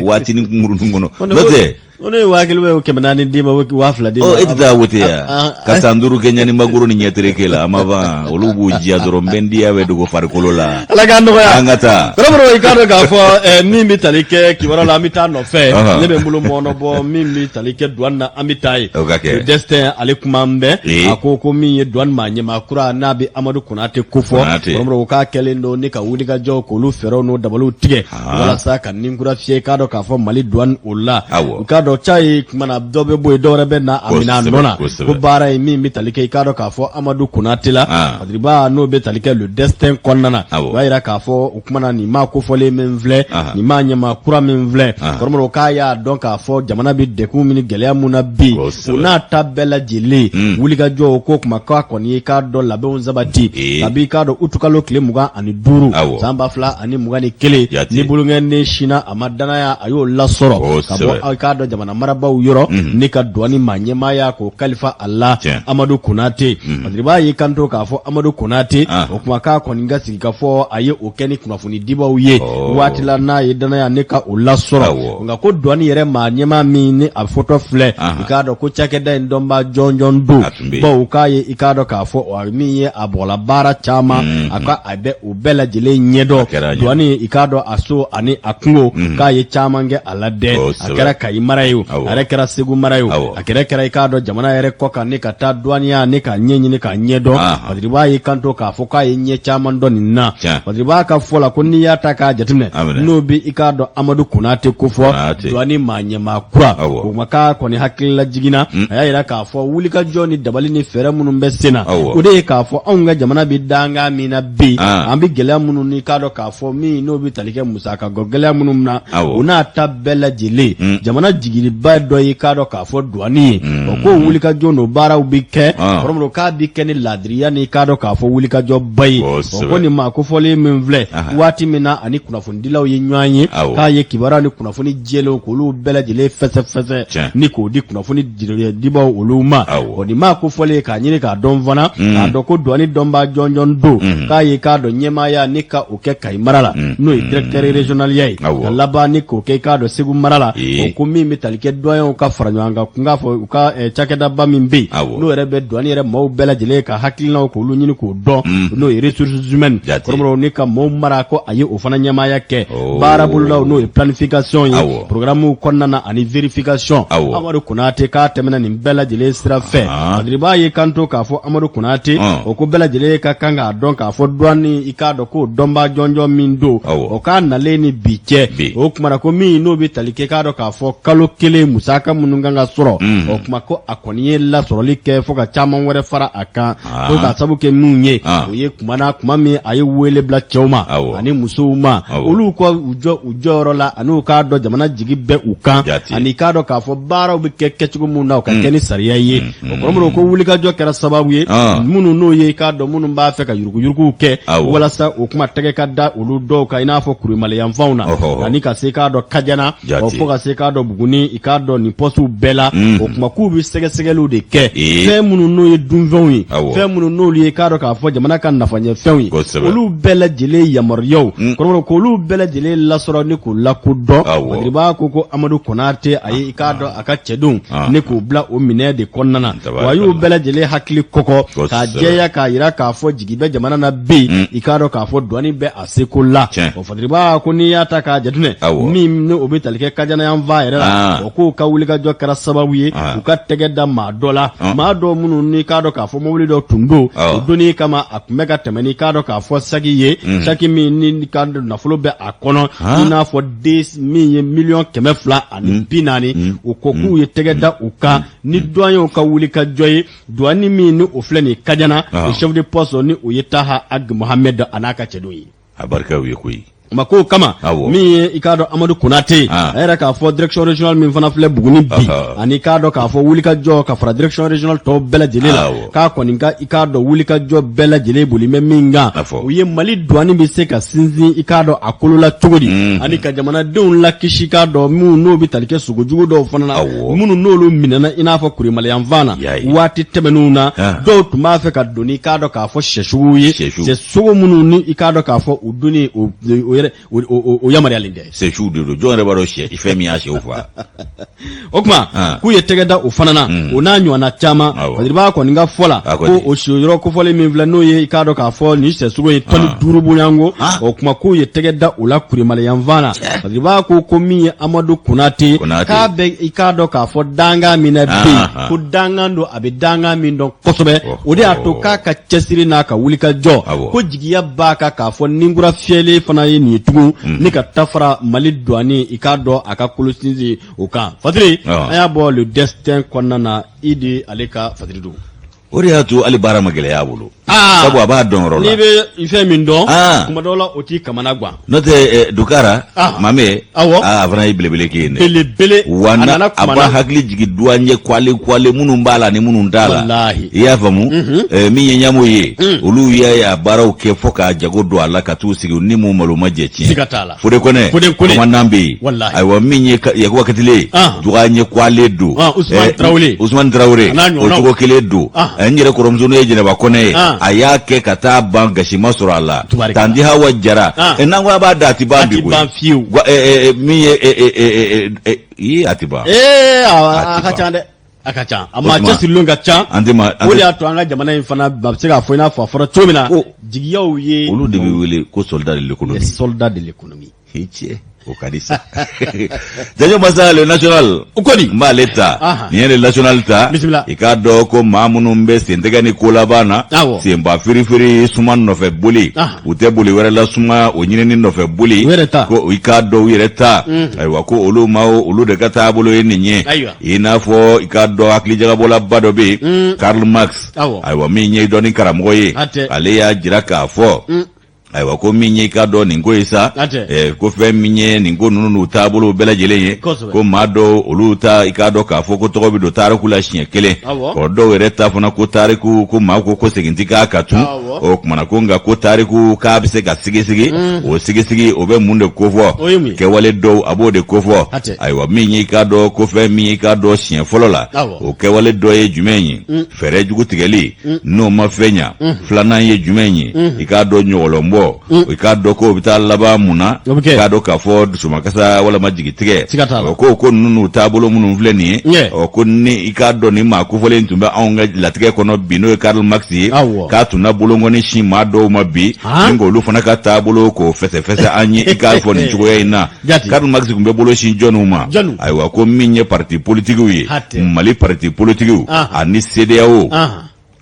Speaker 2: waatinin kunkurunin kɔnɔ n'o tɛ
Speaker 1: Ko ne ye 1000 bɛ 400 d'i ma 2000 d'i ma.
Speaker 2: E tɛ taa wote yan ka san 5 kɛ ɲanimagoro ni ɲɛtereke la a ma ban olu b'u diya dɔrɔn n bɛ n diya bɛ dogo farikolo la.
Speaker 1: Ala k'an nɔgɔya.
Speaker 2: An ka taa.
Speaker 1: Kɔrɔbɔrɔ i k'a dɔn k'a fɔ min bɛ tali kɛ kibaruya la an bɛ taa nɔfɛ. Ne bɛ n bolo mɔɔnɔbɔ min bɛ tali kɛ douane na an bɛ taa yen.
Speaker 2: O ka kɛ.
Speaker 1: Le destin ale kuma an bɛ. A ko ko min ye douane maa ɲɛmaa kura n'a bɛ Amadu Konate kofɔ.
Speaker 2: Konate.
Speaker 1: Kɔrɔbɔrɔ k'a kɛlen don ni ka wulikajɔ k'olu fɛɛrɛw n'o dabaliw tigɛ. walasa ka ni kura fiyɛ i k'a dɔn k'a fɔ mali douane o la u k'a dɔn ca ye tuma na dɔ bɛ bɔ yen dɔwɛrɛ bɛ na a minɛ a nɔ na ko baara in min bɛ tali kɛ i k'a dɔn k'a fɔ amadu konate la Padiriba n'o bɛ tali kɛ le destin kɔnɔna na o b'a yira k'a fɔ o tuma na nin maa kofɔlen min filɛ nin maa ɲɛmaa kura min filɛ kɔrɔmɔrɔ k'a y'a dɔn k'a fɔ jamana bɛ degun min ni gɛlɛya mun na bi o n'a ta bɛɛ lajɛlen hmm. wulikajɔ ko kuma k'a kɔni ye k'a dɔn labɛnw sabati kabi k'a dɔn utukalo tile 25 san 2021 ni bolonkɔni sinna a ma danaya a y'o lasɔrɔ ka bɔ aw k'a dɔn jamana marabaaw yɔrɔ hmm. ni ka douane maa ɲɛmaaya k'o kalifa a la Amadu Konate hmm. Padiriba y'i kanto k'a fɔ Amadu Konate ah. o kuma k'a kɔni ka sigikafɔ a ye o kɛ ni kunnafoni dibaw ye oh. waati la n'a ye danaya ne ka o lasɔrɔ nka ko douane yɛrɛ maa ɲɛmaa min ni a fɔtɔ filɛ i k'a dɔn ko cakɛda in dɔnbaa jɔnjɔn don bawo k'a ye i k'a dɔn k'a fɔ min ye a bɔgɔla baara caman mm-hmm. a ka a bɛ o bɛɛ lajɛlen ɲɛdɔn douane i k'a dɔn a so ani a kungo mm-hmm. k'a ye caman kɛ a la dɛ a kɛra Kayi mara ye o a yɛrɛ kɛra Segu mara ye o a kɛra kɛra i k'a dɔn jamana yɛrɛ kɔ kan ne ka taa douaniya ne ka ɲɛɲini k'a ɲɛdɔn Padiriba y'i kanto k'a fɔ k'a ye ɲɛ caman dɔn nin na Padiriba ka fɔ la ko n'i y'a ta k'a jateminɛ n'o bɛ i k'a dɔn Amadu Konate kofɔ douane maa ɲɛmaa kura o ma k'a kɔni hakilila jiginna mm. a y'a yira k'a fɔ wulikajɔ ni dabali ni fɛɛrɛ minnu bɛ sen na o de ye k'a fɔ anw ka jamana bɛ dankan min na bi ah. an bɛ gɛlɛya minnu ni k'a dɔn k'a fɔ min n'o bɛ tali kɛ musaka gɛlɛya minnu na o n'a ta bɛɛ lajɛlen mm. jamana jigiriba dɔ ye k'a dɔn k'a fɔ douane ye mm. o ko wulikajɔ n'o baaraw bɛ kɛ ah. kɔrɔmɔrɔ k'a bɛ kɛ ni laadiriya ni k'a dɔn k'a fɔ wulikajɔba ye o ko nin maa kofɔlen min filɛ waati min na ani kunnafonidilaw ye ɲɔgɔn ye k'a ye kibaruya ni kunnafoni jɛlenw k'olu bɛɛ lajɛlen fɛsɛfɛsɛ ni k'o di kunnafoni dibaw olu ma o nin maa kofɔlen k'a ɲini k'a dɔn fana mm. k'a dɔn ko douane dɔnbaa jɔnjɔn don mm. k'a ye k'a dɔn ɲɛmaaya ni ka o kɛ Kayi mara la mm. n'o ye directeur régional ya ye ka laban ni k'o kɛ i k'a dɔn Segu mara la o ko min bɛ tali kɛ douaniers ka fara ɲɔgɔn kan kun k'a fɔ u ka cakɛdaba min bɛ yen n'o yɛrɛ bɛ douane yɛrɛ maaw bɛɛ lajɛlen ka hakilinaw k'olu ɲini k'o dɔn n'o ye ressources humaines kɔrɔmɔrɔw ni ka maaw mara ko a ye o fana ɲɛmaaya kɛ baara bololaw n'o ye planification ye programme kɔnɔna na ani vérification Amadu Konate k'a tɛmɛna nin bɛɛ lajɛlen sira fɛ Padiriba y'i kanto k'a fɔ Amadu Konate o ko bɛɛ lajɛlen ka kan k'a dɔn k'a fɔ douane i k'a dɔn k'o dɔnbaa jɔnjɔn min don o k'a nalen ni bi cɛ o kuma na ko min n'o bɛ tali kɛ k'a dɔn k'a fɔ kalo kelen musaka minnu kan ka sɔrɔ o kuma ko a kɔni ye lasɔrɔli kɛ fo ka caman wɛrɛ fara a kan ko k'a sabu kɛ min ye o ye kuma na kuma min a ye wele bila cɛw ma ani musow ma olu ka u jɔ u jɔyɔrɔ la ani u k'a dɔn jamana jigi bɛ u kan ani k'a dɔn k'a fɔ baaraw bɛ kɛ kɛcogo min na o ka kɛ ni sariya ye o kɔrɔmɔrɔ ko wulikajɔ kɛra sababu ye minnu n'o ye k'a dɔn minnu b'a fɛ ka yuruguyuruguw kɛ walasa o kuma tɛgɛ ka da olu dɔw kan i n'a fɔ kurumale yanfanw na ani ka se k'a dɔn kajana fo ka se k'a dɔn buguni kɔni i k'a dɔn nin pɔsiw bɛɛ la o tuma k'u bɛ sɛgɛsɛgɛliw de kɛ fɛn minnu n'o ye dunfɛnw ye fɛn minnu n'olu ye i k'a dɔn k'a fɔ jamana ka nafaɲɛfɛnw ye olu bɛɛ lajɛlen yamaruyaw kɔrɔbɔrɔ k'olu bɛɛ lajɛlen lasɔrɔ ni k'u lakodɔn Fadiriba ko ko Amadu Konate a ye i k'a dɔn a ka cɛdenw ni k'u bila o minɛ de kɔnɔna na wa a y'u bɛɛ lajɛlen hakili kɔkɔ k'a jɛya k'a jira k'a fɔ jigi bɛ jamana na bi i k'a dɔn k'a fɔ douane bɛ a seko la o Fadiriba ko n'i y'a ta k'a jateminɛ min ni o bɛ tali kɛ Kajana yanfan yɛrɛ la o k'u ka wulikajɔ kɛra sababu ye u ka tɛgɛ da maa dɔ la maa dɔ minnu n'i k'a dɔn k'a fɔ mobili dɔ tun don o donni kama a tun bɛ ka tɛmɛ n'i k'a dɔn k'a fɔ saki ye saki min ni ka nafolo bɛ a kɔnɔ i n'a fɔ den min ye miliyɔn 240 u ko k'u ye tɛgɛ da u kan ni douaniers ka wulikajɔ ye douane min ni o filɛ nin ye Kajana o chef de poste ni o ye Taha Ag Mohamed a n'a ka cɛdenw ye.
Speaker 2: A barika u ye koyi.
Speaker 1: Ma k'o kama min ye i k'a dɔn Amadu Konate a yɛrɛ k'a fɔ direction régionale min fana filɛ Buguni bi ani i k'a dɔn k'a fɔ wulikajɔ ka fara direction régionale tɔw bɛɛ lajɛlen la k'a kɔni ka i k'a dɔn wulikajɔ bɛɛ lajɛlen boli bɛ min kan o ye Mali douane bɛ se ka sinsin i k'a dɔn a kolo la cogo di ani ka jamanadenw lakisi k'a dɔn minnu n'o bɛ tali kɛ sogojugu dɔw fana na minnu n'olu minɛna i n'a fɔ Kuremale yanfan na waati tɛmɛnenw na dɔw tun b'a fɛ ka don i k'a dɔn k'a fɔ sɛsuguw ye sɛsogo minnu ni i k'a dɔn k'a fɔ u donni o yɛrɛ o yamaruyalen tɛ.
Speaker 2: Sɛsuw de don jɔn yɛrɛ b'a dɔn sɛ fɛn min y'a sɛw faga.
Speaker 1: O tuma k'u ye tɛgɛ da o fana na o n'a ɲɔgɔnna caman Fadiriba kɔni ka fɔ la ko o siyɔrɔ kofɔlen min filɛ n'o ye i k'a dɔn k'a fɔ nin sɛsogo ye tɔni 5 bɔɲɔgɔnko o tuma k'u ye tɛgɛ da o la Kuremale yanfan na Fadiriba ko min ye Amadu Konate k'a bɛ i k'a dɔn k'a fɔ dankan min na bi ko dankan don a bɛ dankan min dɔn kosɛbɛ o de y'a to k'a ka cɛsiri n'a ka wulikajɔ ko jigiya b'a kan k'a fɔ ninkura fiyɛlen fana ye nin ye tugun ni ka ta fara Mali douane i k'a dɔn a ka kolo sinsin o kan Fadiri an y'a bɔ Le Destin kɔnɔna na Idi ale ka Fadiri don.
Speaker 2: O de y'a to hali baara ma gɛlɛya a bolo sabu a b'a dɔn yɔrɔ la
Speaker 1: n'i bɛ fɛn min dɔn kuma dɔw la o t'i kamana gan
Speaker 2: n'o tɛ Dukara Mame
Speaker 1: awɔ
Speaker 2: a fana ye belebele kɛ yen dɛ
Speaker 1: belebele
Speaker 2: wa a b'a hakili jigin douanier kwale kwale minnu b'a la ni minnu t'a la
Speaker 1: walahi
Speaker 2: i y'a faamu min ye ɲamo ye olu y'a baaraw kɛ fo k'a jago don a la ka t'u sigi ni mun malo ma jɛ tiɲɛ
Speaker 1: siga t'a la
Speaker 2: Fode Kɔnɛ
Speaker 1: Fode Kɔnɛ
Speaker 2: commandant bɛ yen
Speaker 1: walahi
Speaker 2: ayiwa min ye Yakuba Katile ye douanier kwale don
Speaker 1: Usumani Tarawele
Speaker 2: Usumani Tarawele o cogo kelen don n yɛrɛ kɔrɔmuso n'o ye Jɛnɛba Kɔnɛ ye a y'a kɛ ka taa ban gasi ma sɔrɔ a la Tanti Hawa Jara n'an ko a b'a da a ti ban bi koyi min ye i a ti ban
Speaker 1: ee a ka ca dɛ a ka ca a maa cɛsirilenw ka ca
Speaker 2: an tɛ ma
Speaker 1: o de y'a to an ka jamana in fana a bɛ se k'a fɔ i n'a fɔ a fɔra cogo min na jigiyaw ye
Speaker 2: olu de bɛ wele ko soldat de l'économie
Speaker 1: les soldats de l'économie
Speaker 2: i cɛ o ka di sa Janjo Masa le national
Speaker 1: o kɔni
Speaker 2: n b'ale ta nin ye le national ta
Speaker 1: bisimila
Speaker 2: i k'a dɔn ko maa minnu bɛ sentigɛ ni ko laban na senba firifiri suma nɔfɛ boli u tɛ boli wɛrɛ la suma o ɲinini nɔfɛ boli ko i k'a dɔn u yɛrɛ ta ayiwa ko olu ma olu de ka taabolo ye nin ye i n'a fɔ i k'a dɔn hakilijagabɔlaba dɔ bɛ yen Karl Marx ayiwa min ye dɔnni karamɔgɔ ye ale y'a jira k'a fɔ ayiwa ko min ye i k'a dɔn nin ko ye sa ko fɛn min ye nin ko ninnu n'u taabolo bɛɛ lajɛlen ye ko maa dɔw olu ta i k'a dɔn k'a fɔ ko tɔgɔ bɛ don tariku la siɲɛ kelen ɔ dɔw yɛrɛ ta fana ko tariku ko maa ko ko segin tɛ k'a kan tun o kumana ko nka ko tariku k'a bɛ se ka sigisigi o sigisigi o bɛ mun de kofɔ kɛwale dɔw a b'o de kofɔ ayiwa min ye i k'a dɔn ko fɛn min ye i k'a dɔn siɲɛ fɔlɔ la o kɛwale dɔ ye jumɛn ye fɛɛrɛ jugu tigɛli n'o ma fɛn ɲa filanan ye jumɛn ye i k'a dɔn ɲɔgɔlɔnbɔ i k'a dɔn k'o bɛ taa laban mun na k'a dɔn k'a fɔ dusumakasa walama jigitigɛ o ko ninnu n'u taabolo minnu filɛ nin ye ɔ ko ni i k'a dɔn ni maa kofɔlen tun bɛ anw ka latigɛ kɔnɔ bi n'o ye Karl Marx ye k'a tun na bolonkɔni sin maa dɔw ma bi ni k'olu fana ka taabolo k'o fɛsɛfɛsɛ an ye i k'a fɔ nin cogoya in na Karl Marx tun bɛ bolo sin jɔnniw ma ayiwa ko min ye parti politikiw ye Mali parti politikiw ani CEDEAO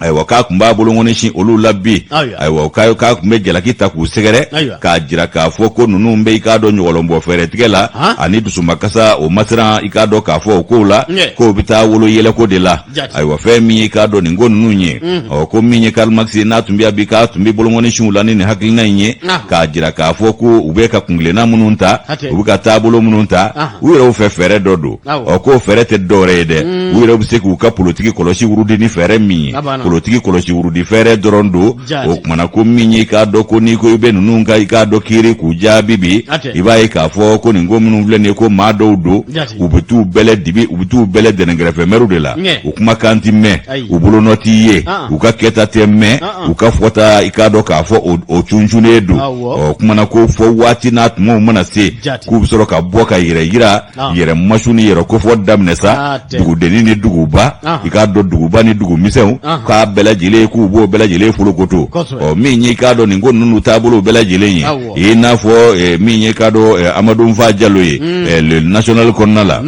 Speaker 2: ayiwa k'a tun b'a bolonkɔni sin olu la bi ayiwa k'a tun bɛ jalaki ta k'u sɛgɛrɛ k'a jira k'a fɔ ko ninnu bɛ i k'a dɔn ɲɔgɔlɔnbɔ fɛɛrɛtigɛ la ani dusumakasa o masiran i k'a dɔn k'a fɔ o kow la k'o bɛ taa wolo yɛlɛko de la ayiwa fɛn min ye i k'a dɔn nin ko ninnu ye ɔ ko min ye Karl Marx ye n'a tun bɛ yan bi k'a tun bɛ bolonkɔni sin u la ni nin hakilina in ye k'a jira k'a fɔ ko u bɛ ka kuntilenna minnu ta u bɛ ka taabolo minnu ta u yɛrɛw fɛ fɛɛrɛ dɔ don ɔ k'o fɛɛrɛ tɛ dɔwɛrɛ ye dɛ u yɛrɛ bɛ se k'u ka politiki kɔlɔsi wurudi ni fɛɛrɛ min ye Politiki kɔlɔsi wurudi fɛɛrɛ dɔrɔn don. O kumana ko min ye, i k'a dɔn ko n'i ko i bɛ ninnu ka, i k'a dɔn, kiiri k'u jaabi bi, i b'a ye k'a fɔ ko nin ko minnu filɛ nin ye, ko maa dɔw don, u bɛ t'u bɛlɛ dibi, u bɛ t'u bɛlɛ dɛnɛnkɛrɛfɛ mɛriw de la. U kumakan ti mɛn, u bolonɔ ti ye, u ka kɛta tɛ mɛn, u ka fɔta, i k'a dɔn k'a fɔ o cuncunnen don. Ɔ kumana ko fɔ waati n'a tumaw mana se, k'u bɛ sɔrɔ ka bɔ ka yɛrɛ yira, yɛrɛ masu ni yɛrɛ kofɔ daminɛ sa, dugudennin ni duguba, i k'a dɔn, duguba ni dugu misɛnw, k'a bɛɛ lajɛlen, k'u b'o bɛɛ lajɛlen folokoto. Ɔ min ye, i k'a dɔn, nin ko ninnu taabolo bɛɛ lajɛlen ye, i n'a fɔ min ye, k'a dɔn, Amadu Nfa Jalo ye, le National kɔnɔna la,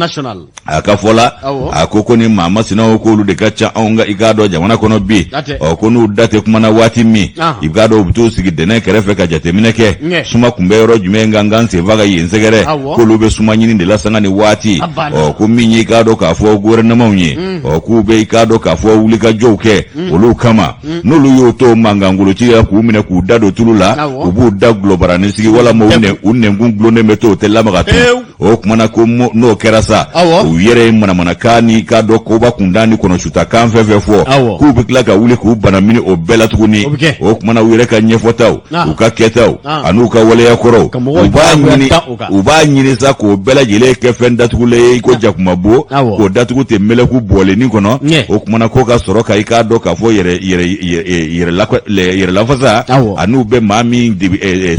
Speaker 2: a ka fɔ la, a ko ko ni maa masinaw, k'olu de ka ca anw ka, i k'a dɔn, jamana kɔnɔ bi. Ɔ ko n'u da tɛ kuma na waati min, i k'a dɔn, u bɛ t'u sigi dɛnɛ kɛrɛfɛ ka jateminɛ kɛ, suma kun bɛ yɔrɔ jumɛn kan, n ka senfa ka yen sɛgɛrɛ. K'olu bɛ suma ɲini de la sanga ni waati. Ɔ ko min ye, i k'a dɔn k'a fɔ, gouvernement ye, ɔ k'u bɛ, i k'a dɔn k'a fɔ, wulikajɔw kɛ olu kama, n'olu y'o to mankankoloci la k'u minɛ k'u da don tulu la, u b'u da gulɔbarani sigi walima u nɛnkun gulonnen bɛ to, o tɛ lamaga tun. O kumana ko n'o kɛra sa, u yɛrɛ ye manamanakan ni k'a dɔn koba kundan ni kɔnɔsutakan fɛn fɛn fɔ, k'u bɛ tila ka wuli k'u banamini o bɛɛ la tuguni. O kumana u yɛrɛ ka ɲɛfɔtaw, u ka kɛtaw an'u ka waleya kɔrɔw, u b'a ɲini sa k'o bɛɛ lajɛlen kɛ fɛn datugulen ye i ko jakumabo, k'o datugu ten mɛlɛku bɔlennin kɔnɔ. O kumana ko ka sɔrɔ ka, i k'a dɔn k'a fɔ, yɛrɛ lafasa an'u bɛ maa min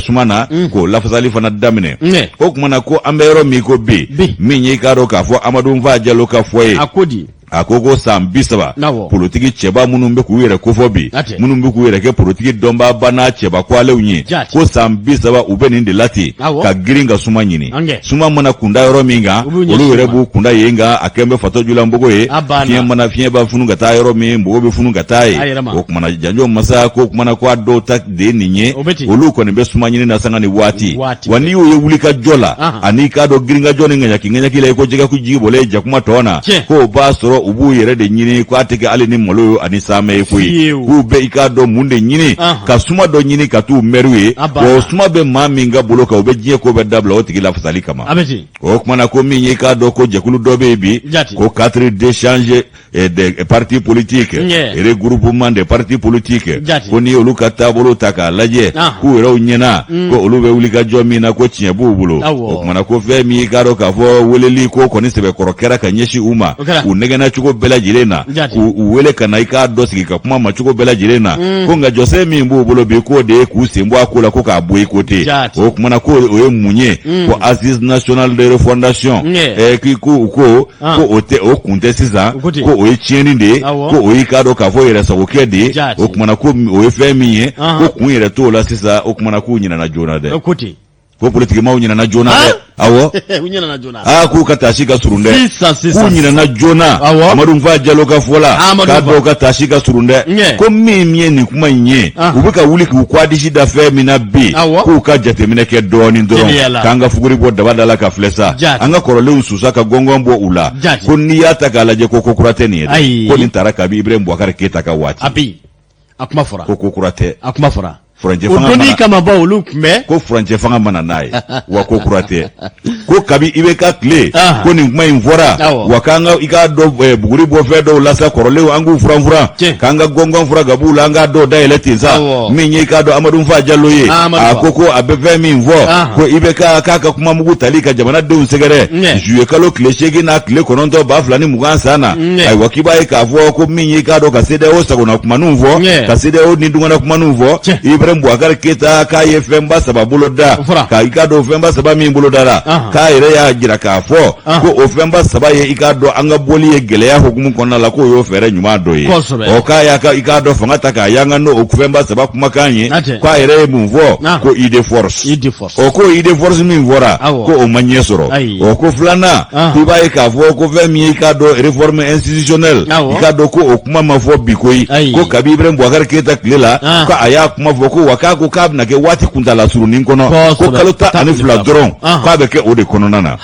Speaker 2: suma na, k'o lafasali fana daminɛ. O kumana ko an bɛ yɔrɔ min ko bi, min ye, i k'a dɔn k'a fɔ, Amadu Nfa Jalo ka fɔ ye,
Speaker 1: A ko di?
Speaker 2: A ko ko san 30, politiki cɛba minnu bɛ k'u yɛrɛ kofɔ bi, minnu bɛ k'u yɛrɛ kɛ politiki dɔnbaaba n'a cɛba kwalew ye, ko san 30 u bɛ nin de la ten, ka girin ka suma ɲini. Suma mana kunda yɔrɔ min kan, olu yɛrɛ b'u kunda yen kan. A kɛn bɛ fatɔ julanbogo ye, fiɲɛ mana fiɲɛ b'a funu ka taa yɔrɔ min, npogo bɛ funu ka taa yen. O kumana janjo masa ko kumana ko a dɔw ta de ye nin ye. Olu kɔni bɛ suma ɲini na sanga ni waati. Wa n'i y'u ye wulikajɔ la ani k'a dɔn girinkajɔ ni ŋaɲaki ŋaɲaki la i ko jɛgɛ jigi bɔlen jakuma tɔ na, k'o b'a sɔrɔ u b'u yɛrɛ de ɲini, k'a tɛ kɛ hali ni malo ani saamɛ ye koyi. K'u bɛ, i k'a dɔn, mun de ɲini? Ka suma dɔ ɲini ka t'u mɛriw ye. Wa o suma bɛ maa min ka bolo kan, u bɛ diɲɛ ko bɛɛ dabila o tigi lafasali kama. O kumana ko min ye, i k'a dɔn, ko jɛkulu dɔ bɛ yen bi, ko cadre d'échange des partis politiques, regroupement des partis politiques, ko n'i y'olu ka taabolo ta k'a lajɛ, k'u yɛrɛw ɲɛna ko olu bɛ wulikajɔ min na, ko tiɲɛ b'u bolo. O kumana ko fɛn min, i k'a dɔn k'a fɔ, weleli ko kɔni sɛbɛkɔrɔ kɛra ka ɲɛsin u ma, u nɛgɛnna cogo bɛɛ lajɛlen na k'u u wele ka na, i k'a dɔn, sigi ka kuma ma cogo bɛɛ lajɛlen na, ko nka jɔsen min b'u bolo bi, k'o de ye k'u sen bɔ a ko la, ko k'a boycotter. O kumana ko o ye mun ye? Ko assise nationale de refondation, k'i ko u ko ko o tɛ, o kun tɛ sisan, ko o ye tiɲɛni de ye, ko o y'i k'a dɔn k'a fɔ yɛrɛsagokɛ de ye. O kumana ko o ye fɛn min ye, ko kun yɛrɛ t'o la sisan. O kumana k'u ɲinana joona dɛ, ko politikimaw ɲinana joona dɛ. Awɔ, aa, k'u ka taasi ka surun dɛ, k'u ɲinana joona. Amadu Nfa Jalo ka fɔ la, k'a dɔw ka taasi ka surun dɛ, ko min ye nin kuma in ye, u bɛ ka wuli k'u kɔ disi da fɛn min na bi, k'u ka jateminɛ kɛ dɔɔnin dɔrɔn, k'an ka fuguri bɔ daba da la ka filɛ sa, an ka kɔrɔlenw susa ka gɔngɔn bɔ u la. Ko n'i y'a ta k'a lajɛ, ko ko kura tɛ nin ye dɛ, ko nin taara kabi Ibrahim Boubacar Keita ka waati.
Speaker 1: A kuma fɔra.
Speaker 2: Ko ko kura tɛ.
Speaker 1: A kuma fɔra.
Speaker 2: Furancɛ
Speaker 1: o donni kama baw olu tun bɛ.
Speaker 2: Ko furancɛ fanga mana n'a ye, wa ko kura tɛ, ko kabi IBK tile ko nin kuma in fɔra. Wa k'an ka, i k'a dɔn, buguri bɔ fɛn dɔw la sa, kɔrɔlenw, an k'u furanfuran, k'an ka gɔngɔn fura ka b'u la, an k'a dɔw dayɛlɛ ten sa. Min ye, i k'a dɔn, Amadu Nfa Jalo ye, a ko ko a bɛ fɛn min fɔ, ko IBK k'a ka kuma mugu tali ka jamanadenw sɛgɛrɛ juillet kalo tile 8 n'a tile 9 2020 san na, ayiwa, k'i b'a ye k'a fɔ ko min ye, i k'a dɔn, ka CEDEAO sagona kumaninw fɔ, ka CEDEAO ni dungana kumaninw fɔ, Ibrahim Boubacar Keita k'a ye fɛnba saba bolo da, ka i k'a dɔn fɛnba saba min bolo dara, k'a yɛrɛ y'a jira k'a fɔ ko o fɛnba saba ye, i k'a dɔn, an ka bɔli ye gɛlɛya hukumu kɔnɔna la, k'o y'o fɛɛrɛ ɲuman dɔ ye. Ɔ k'a y'a ka, i k'a dɔn, fanga ta k'a yanga n'o fɛnba saba kumakan ye. K'a yɛrɛ ye mun fɔ? Ko idée force. Ɔ ko idée force min fɔra, ko o ma ɲɛ sɔrɔ. Ɔ ko filanan, k'i b'a ye k'a fɔ ko fɛn min ye, i k'a dɔn, réforme institutionnelle, i k'a dɔn ko o kuma ma fɔ bi koyi, ko kabi Ibrahim Boubacar Keita tile la ko a y'a kuma fɔ, ko wa k'a ko k'a bɛna kɛ waati kuntala surunin kɔnɔ, ko kalo 12 dɔrɔn, k'a bɛ kɛ o de kɔnɔna na.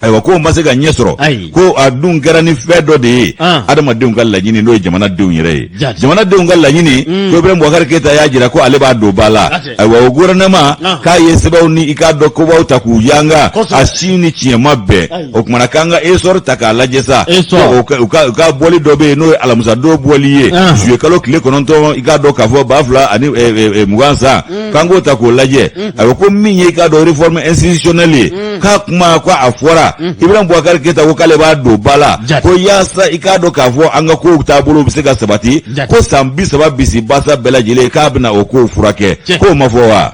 Speaker 2: Ayiwa, k'o ma se ka ɲɛ sɔrɔ.
Speaker 1: Ayi.
Speaker 2: Ko a dun kɛra ni fɛn dɔ de ye, adamadenw ka laɲini, n'o ye jamanadenw yɛrɛ ye. Jamanadenw ka laɲini, ko Ibrahim Boubacar Keita y'a jira ko ale b'a don ba la. Ayiwa, o gouvernement k'a ye sɛbɛnw ni i k'a dɔn kobaw ta k'u yanga, a si ni tiɲɛ ma bɛn. O kumana k'an ka essor ta k'a lajɛ sa, u ka bɔli dɔ bɛ yen, n'o ye alamisadon bɔli ye, juillet kalo tile 9, i k'a dɔn k'a fɔ 2020 san, k'an k'o ta k'o lajɛ. Ayiwa, ko min ye i k'a dɔn réforme institutionnelle ye, k'a kuma ko a fɔra, Ibrahim Boubacar Keita ko k'ale b'a don ba la, ko yaasa i k'a dɔn k'a fɔ an ka kow taabolo bɛ se ka sabati, ko san 30 bisi basa bɛɛ lajɛlen, k'a bɛna o kow furakɛ. K'o ma fɔ wa?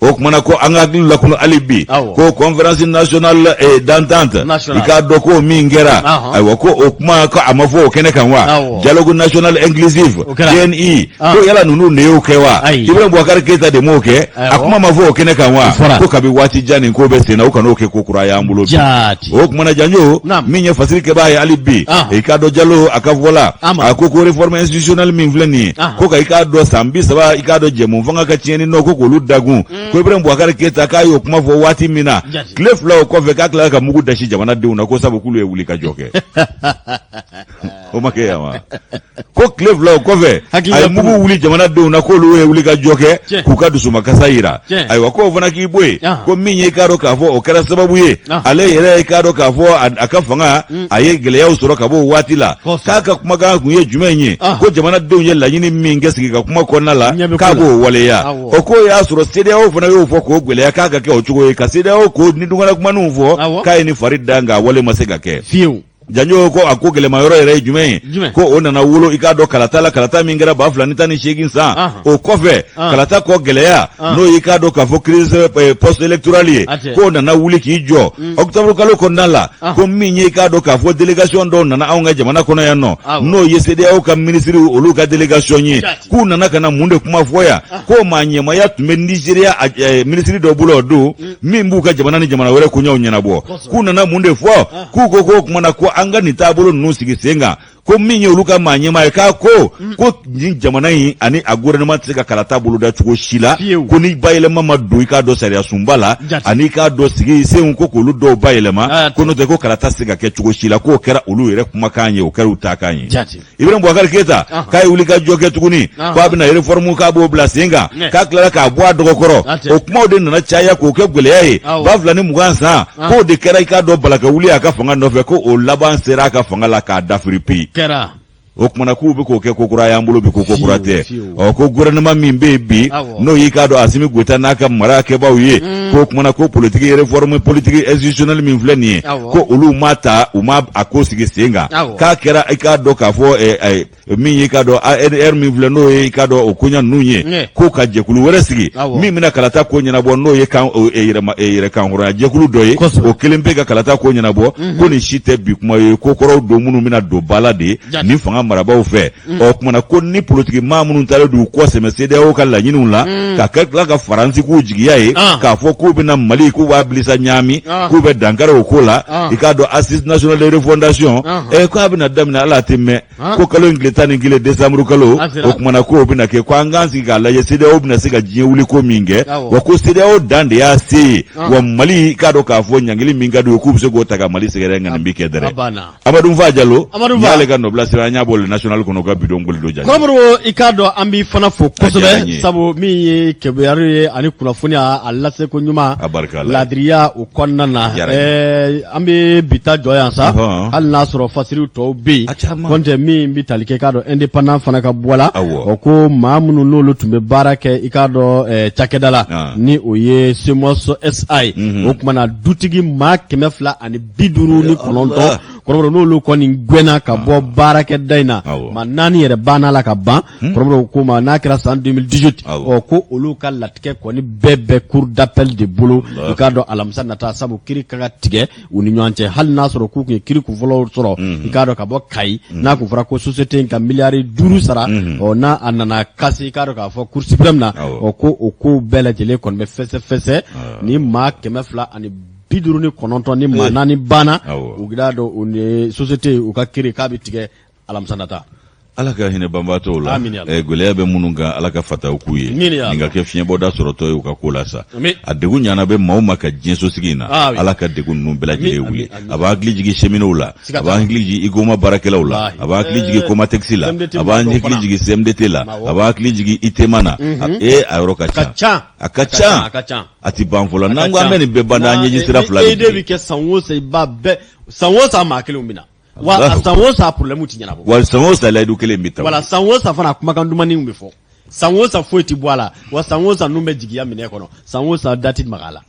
Speaker 2: O kumana ko an ka hakili lakunu hali bi, ko conférence nationale d'entente, i k'a dɔn ko min kɛra, ayiwa, ko o kuma ko a ma fɔ o kɛnɛ kan wa? Dialogue national inclusif, DNI, ko yala ninnu de y'o kɛ wa? Ibrahim Boubacar Keita de m'o kɛ? A kuma ma fɔ o kɛnɛ kan wa? Ko kabi waati jan nin ko bɛ sen na, u kan'o kɛ ko kura y'an bolo bi. O kumana, Janjo, min ye fasiri kɛbaa ye hali bi, i k'a dɔn Jalo a ka fɔ la, a ko ko réforme institutionnelle min filɛ nin ye, ko ka i k'a dɔn san 30, i k'a dɔn jɛmu fanga ka tiɲɛni nɔ, ko k'olu dagun, ko Ibrahim Boubacar Keita k'a y'o kuma fɔ waati min na, tile 2 o kɔfɛ, k'a tilala ka mugu dasi jamanadenw na, ko sabu k'olu ye wuli ka jɔ kɛ. O ma kɛ yan wa? Ko tile 2 o kɔfɛ, a ye mugu wuli jamanadenw na, k'olu ye wuli ka jɔ kɛ k'u ka dusumakasa yira. Ayiwa, k'o fana k'i bɔ yen, ko min ye i k'a dɔn k'a fɔ o kɛra sababu ye, ale yɛrɛ i k'a dɔn k'a fɔ a ka fanga a ye gɛlɛyaw sɔrɔ ka bɔ o waati la. K'a ka kumakan kun ye jumɛn ye? Ko jamanadenw ye laɲini min kɛ sigi ka kuma kɔnɔna la, k'a b'o waleya. O ko y'a sɔrɔ CEDEAO fana y'o fɔ k'o gɛlɛya, k'a ka kɛ o cogo ye, ka CEDEAO ko ni dungana kumaninw fɔ, k'a ye ni fari da, nka wale ma se ka kɛ.
Speaker 1: Fiyewu.
Speaker 2: Janjo ko a ko gɛlɛma yɔrɔ yɛrɛ ye jumɛn ye? Ko o nana wolo i k'a dɔn kalata la, kalata min kɛra 2018 san. O kɔfɛ, kalata kɔ gɛlɛya, n'o y'i k'a dɔn k'a fɔ crise post électorale ye, k'o nana wuli k'i jɔ octobre kalo kɔnɔna la. Ko min ye i k'a dɔn k'a fɔ délégation dɔw nana anw ka jamana kɔnɔ yan nɔ, n'o ye CEDEAO ka minisiri olu ka délégation ye, k'u nana ka na mun de kuma fɔ yan? Ko maa ɲɛmaya tun bɛ Nizeriya minisiri dɔ bolo o don, min b'u ka jamana ni jamana wɛrɛ koɲɛw ɲɛnabɔ. K'u nana mun de fɔ? K'u ko k'o kuma na ko an ka nin taabolo ninnu sigi sen kan. Ko min ye olu ka maa ɲɛmaa ye, k'a ko ko nin jamana in ani a gouvernement tɛ se ka kalata boloda cogo si la, ko ni bayɛlɛma ma don i k'a dɔn sariya sunba la ani i k'a dɔn sigi senw, ko k'olu dɔw bayɛlɛma, ko n'o tɛ ko kalata tɛ se ka kɛ cogo si la. K'o kɛra olu yɛrɛ kumakan ye, o kɛra u taakan ye. Ibrahim Boubacar Keita k'a ye wuli ka jɔ kɛ tuguni, k'a bɛna réforme, k'a b'o bila sen kan, k'a tilala k'a bɔ a dɔgɔkɔrɔ. O kumaw de nana caya k'o kɛ gɛlɛya ye 2020 san. K'o de kɛra i k'a dɔn balaka wuli a ka fanga nɔfɛ, ko o laban sera a ka fanga la k'a dafiri peyi. O kumana k'u bɛ k'o kɛ ko kura y'an bolo bi, ko ko kura tɛ. Ɔ, ko gouvernement min bɛ yen bi, n'o y'i k'a dɔn Asimi Goyita n'a ka mara kɛbaaw ye, k'o kumana ko politique réforme politique institutionnelle min filɛ nin ye, ko olu ma ta, u ma a ko sigi sen kan. K'a kɛra i k'a dɔn k'a fɔ min ye i k'a dɔn ANR min filɛ, n'o ye i k'a dɔn o koɲa ninnu ye, ko ka jɛkulu wɛrɛ sigi min bɛna kalata ko ɲɛnabɔ, n'o ye kan yɛrɛ kanhɔrɔnya jɛkulu dɔ ye, o kelen pe ka kalata ko ɲɛnabɔ. Ko nin si tɛ bi kuma ye, ko kɔrɔw don minnu bɛna don ba la de ni fanga marabaaw fɛ. Ɔ kumana ko ni politiki maa minnu taalen d'u kɔ sɛmɛ CEDEAO ka laɲiniw la, ka kɛ tila ka Faransi k'u jigiya ye, k'a fɔ k'u bɛna Mali k'u b'a bilisa ɲaami, k'u bɛ dankari o ko la, i k'a dɔn assise nationale de refondation k'a bɛna daminɛ, ala tɛ mɛn, ko kalo in tile 11, décembre kalo. O kumana k'o bɛna kɛ, ko an k'an sigi k'a lajɛ CEDEAO bɛna se ka diɲɛ wuli ko min kɛ. Wa ko CEDEAO dan de y'a se ye. Wa Mali k'a dɔn k'a fɔ ɲangili min ka d'u ye, k'u bɛ se k'o ta ka Mali sɛgɛrɛ, nka nin bi kɛ dɛrɛ. Amadu Fa Jalo y'ale ka nɔbila sira, an y'a bɔ Le National kɔnɔ ka bidon boli don.
Speaker 1: Kɔrɔbɔrɔ, i k'a dɔn an b'i fana fo kosɛbɛ, sabu min ye kibaru ye ani kunnafoni a lase ko ɲuman ladiriya o kɔnɔna na. An bɛ bi ta jɔ yan sa, hali n'a sɔrɔ fasiriw tɔw bɛ yen kɔntɛ min bɛ tali kɛ k'a dɔn Indépendant fana ka bɔ la. O ko maa minnu n'olu tun bɛ baara kɛ i k'a dɔn cakɛda la, ni o ye SEMOS SA ye, o tuma na dutigi maa 259, kɔrɔbɔrɔ, n'olu kɔni gɛnna ka bɔ baarakɛda in na, maa naani yɛrɛ banna la ka ban. Kɔrɔbɔrɔ ko ma n'a kɛra san 2018, ɔ ko olu ka latigɛ kɔni bɛɛ bɛ cour d'appel de bolo, i k'a dɔn alamisa nata, sabu kiri ka ka tigɛ u ni ɲɔgɔn cɛ, hali n'a sɔrɔ k'u tun ye kiri kunfɔlɔw sɔrɔ i k'a dɔn ka bɔ Kayi, n'a kun fɔra ko société in ka miliyari 5 sara. Ɔ n'a a nana kasi i k'a dɔn k'a fɔ cour suprême na, ɔ ko o kow bɛɛ lajɛlen kɔni bɛ fɛsɛ-fɛsɛ. Ni maa 259 ni maa naani banna, u k'a dɔn o ni société u ka kiri k'a bɛ tigɛ alamisa nata.
Speaker 2: Ala ka hinɛ banbaatɔw la, gɛlɛya bɛ minnu kan, Ala ka fataw k'u ye, nin ka kɛ fiɲɛbɔda sɔrɔtɔ ye u ka ko la sa. A degun ɲana bɛ maaw ma ka diɲɛsosigi in na, Ala ka degun ninnu bɛɛ lajɛlen wuli. A b'an hakili jigin cheminots la, a b'an hakili jigin Huicoma baarakɛlaw la, a b'an hakili jigin Comatex la, a b'an hakili jigin CMDT la, a b'an hakili jigin ITEMA na. Ee, a yɔrɔ ka ca, a ka ca, a ti ban fɔlɔ. N'an ko an bɛ nin bɛɛ ban, an ɲɛji sira fila
Speaker 1: de bɛ kɛ san o san, i b'a bɛɛ san o san maa kelenw bɛ na. Wa a san o san problème tɛ ɲɛnabɔ.
Speaker 2: Wa san o san layidu kelen bɛ ta.
Speaker 1: Wala san o san fana kumakan dumanninw bɛ fɔ. San o san foyi tɛ bɔ a la. Wa san o san ninnu bɛ jigiya minɛ kɔnɔ. San o san da tɛ maga a la.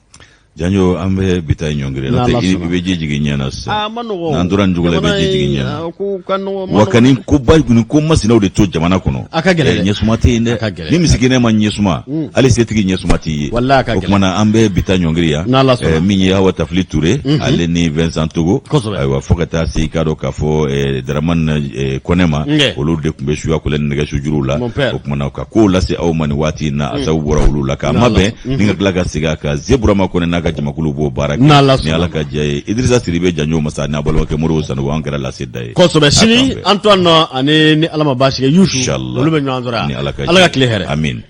Speaker 2: Janjo, an bɛ bi ta ɲɔngiri. N'o tɛ i bɛ ji jigin ɲɛ na sisan.
Speaker 1: Aa, ma nɔgɔn.
Speaker 2: N'an tora nin cogo la, i bɛ ji jigin ɲɛ na.
Speaker 1: Ko ka nɔgɔn.
Speaker 2: Wa ka nin koba nin ko masinaw de to jamana kɔnɔ.
Speaker 1: A ka gɛlɛn dɛ.
Speaker 2: Ɲɛsuma tɛ yen dɛ. Ni misikinɛ ma ɲɛsuma, hali setigi ɲɛsuma t'i ye.
Speaker 1: Walahi a ka
Speaker 2: gɛlɛn. O tuma na an bɛ bi ta ɲɔngiri yan.
Speaker 1: N'Ala sɔnna.
Speaker 2: Min ye Hawa Tafili Ture, ale ni Vincent Togo.
Speaker 1: Kosɛbɛ.
Speaker 2: Ayiwa, fo ka taa se i k'a dɔn k'a fɔ Dramane Kɔnɛ ma. Olu de tun bɛ suya kɔlɛ ni nɛgɛsojuru la.
Speaker 1: Mon père.
Speaker 2: O tuma na ka kow lase aw ma nin waati in na, a sababu bɔra olu la k'a mabɛn ni ka tila ka segin a kan. Zeburama Kɔnɛ n'a ka jamakulu b'o baara kɛ.
Speaker 1: N'Ala sɔnna.
Speaker 2: Ni Ala ka diya ye, Idirisa Sidibe Janjo Masa n'a balimakɛ Modibo Sanogo, an kɛra lase da ye.
Speaker 1: Kosɛbɛ, sini Antoine ani ni Ala ma baasi kɛ Yusu,
Speaker 2: Inshallah.
Speaker 1: olu bɛ ɲɔgɔn sɔrɔ yan.
Speaker 2: Ni Ala ka
Speaker 1: Ala ka tile hɛrɛ.
Speaker 2: Amin.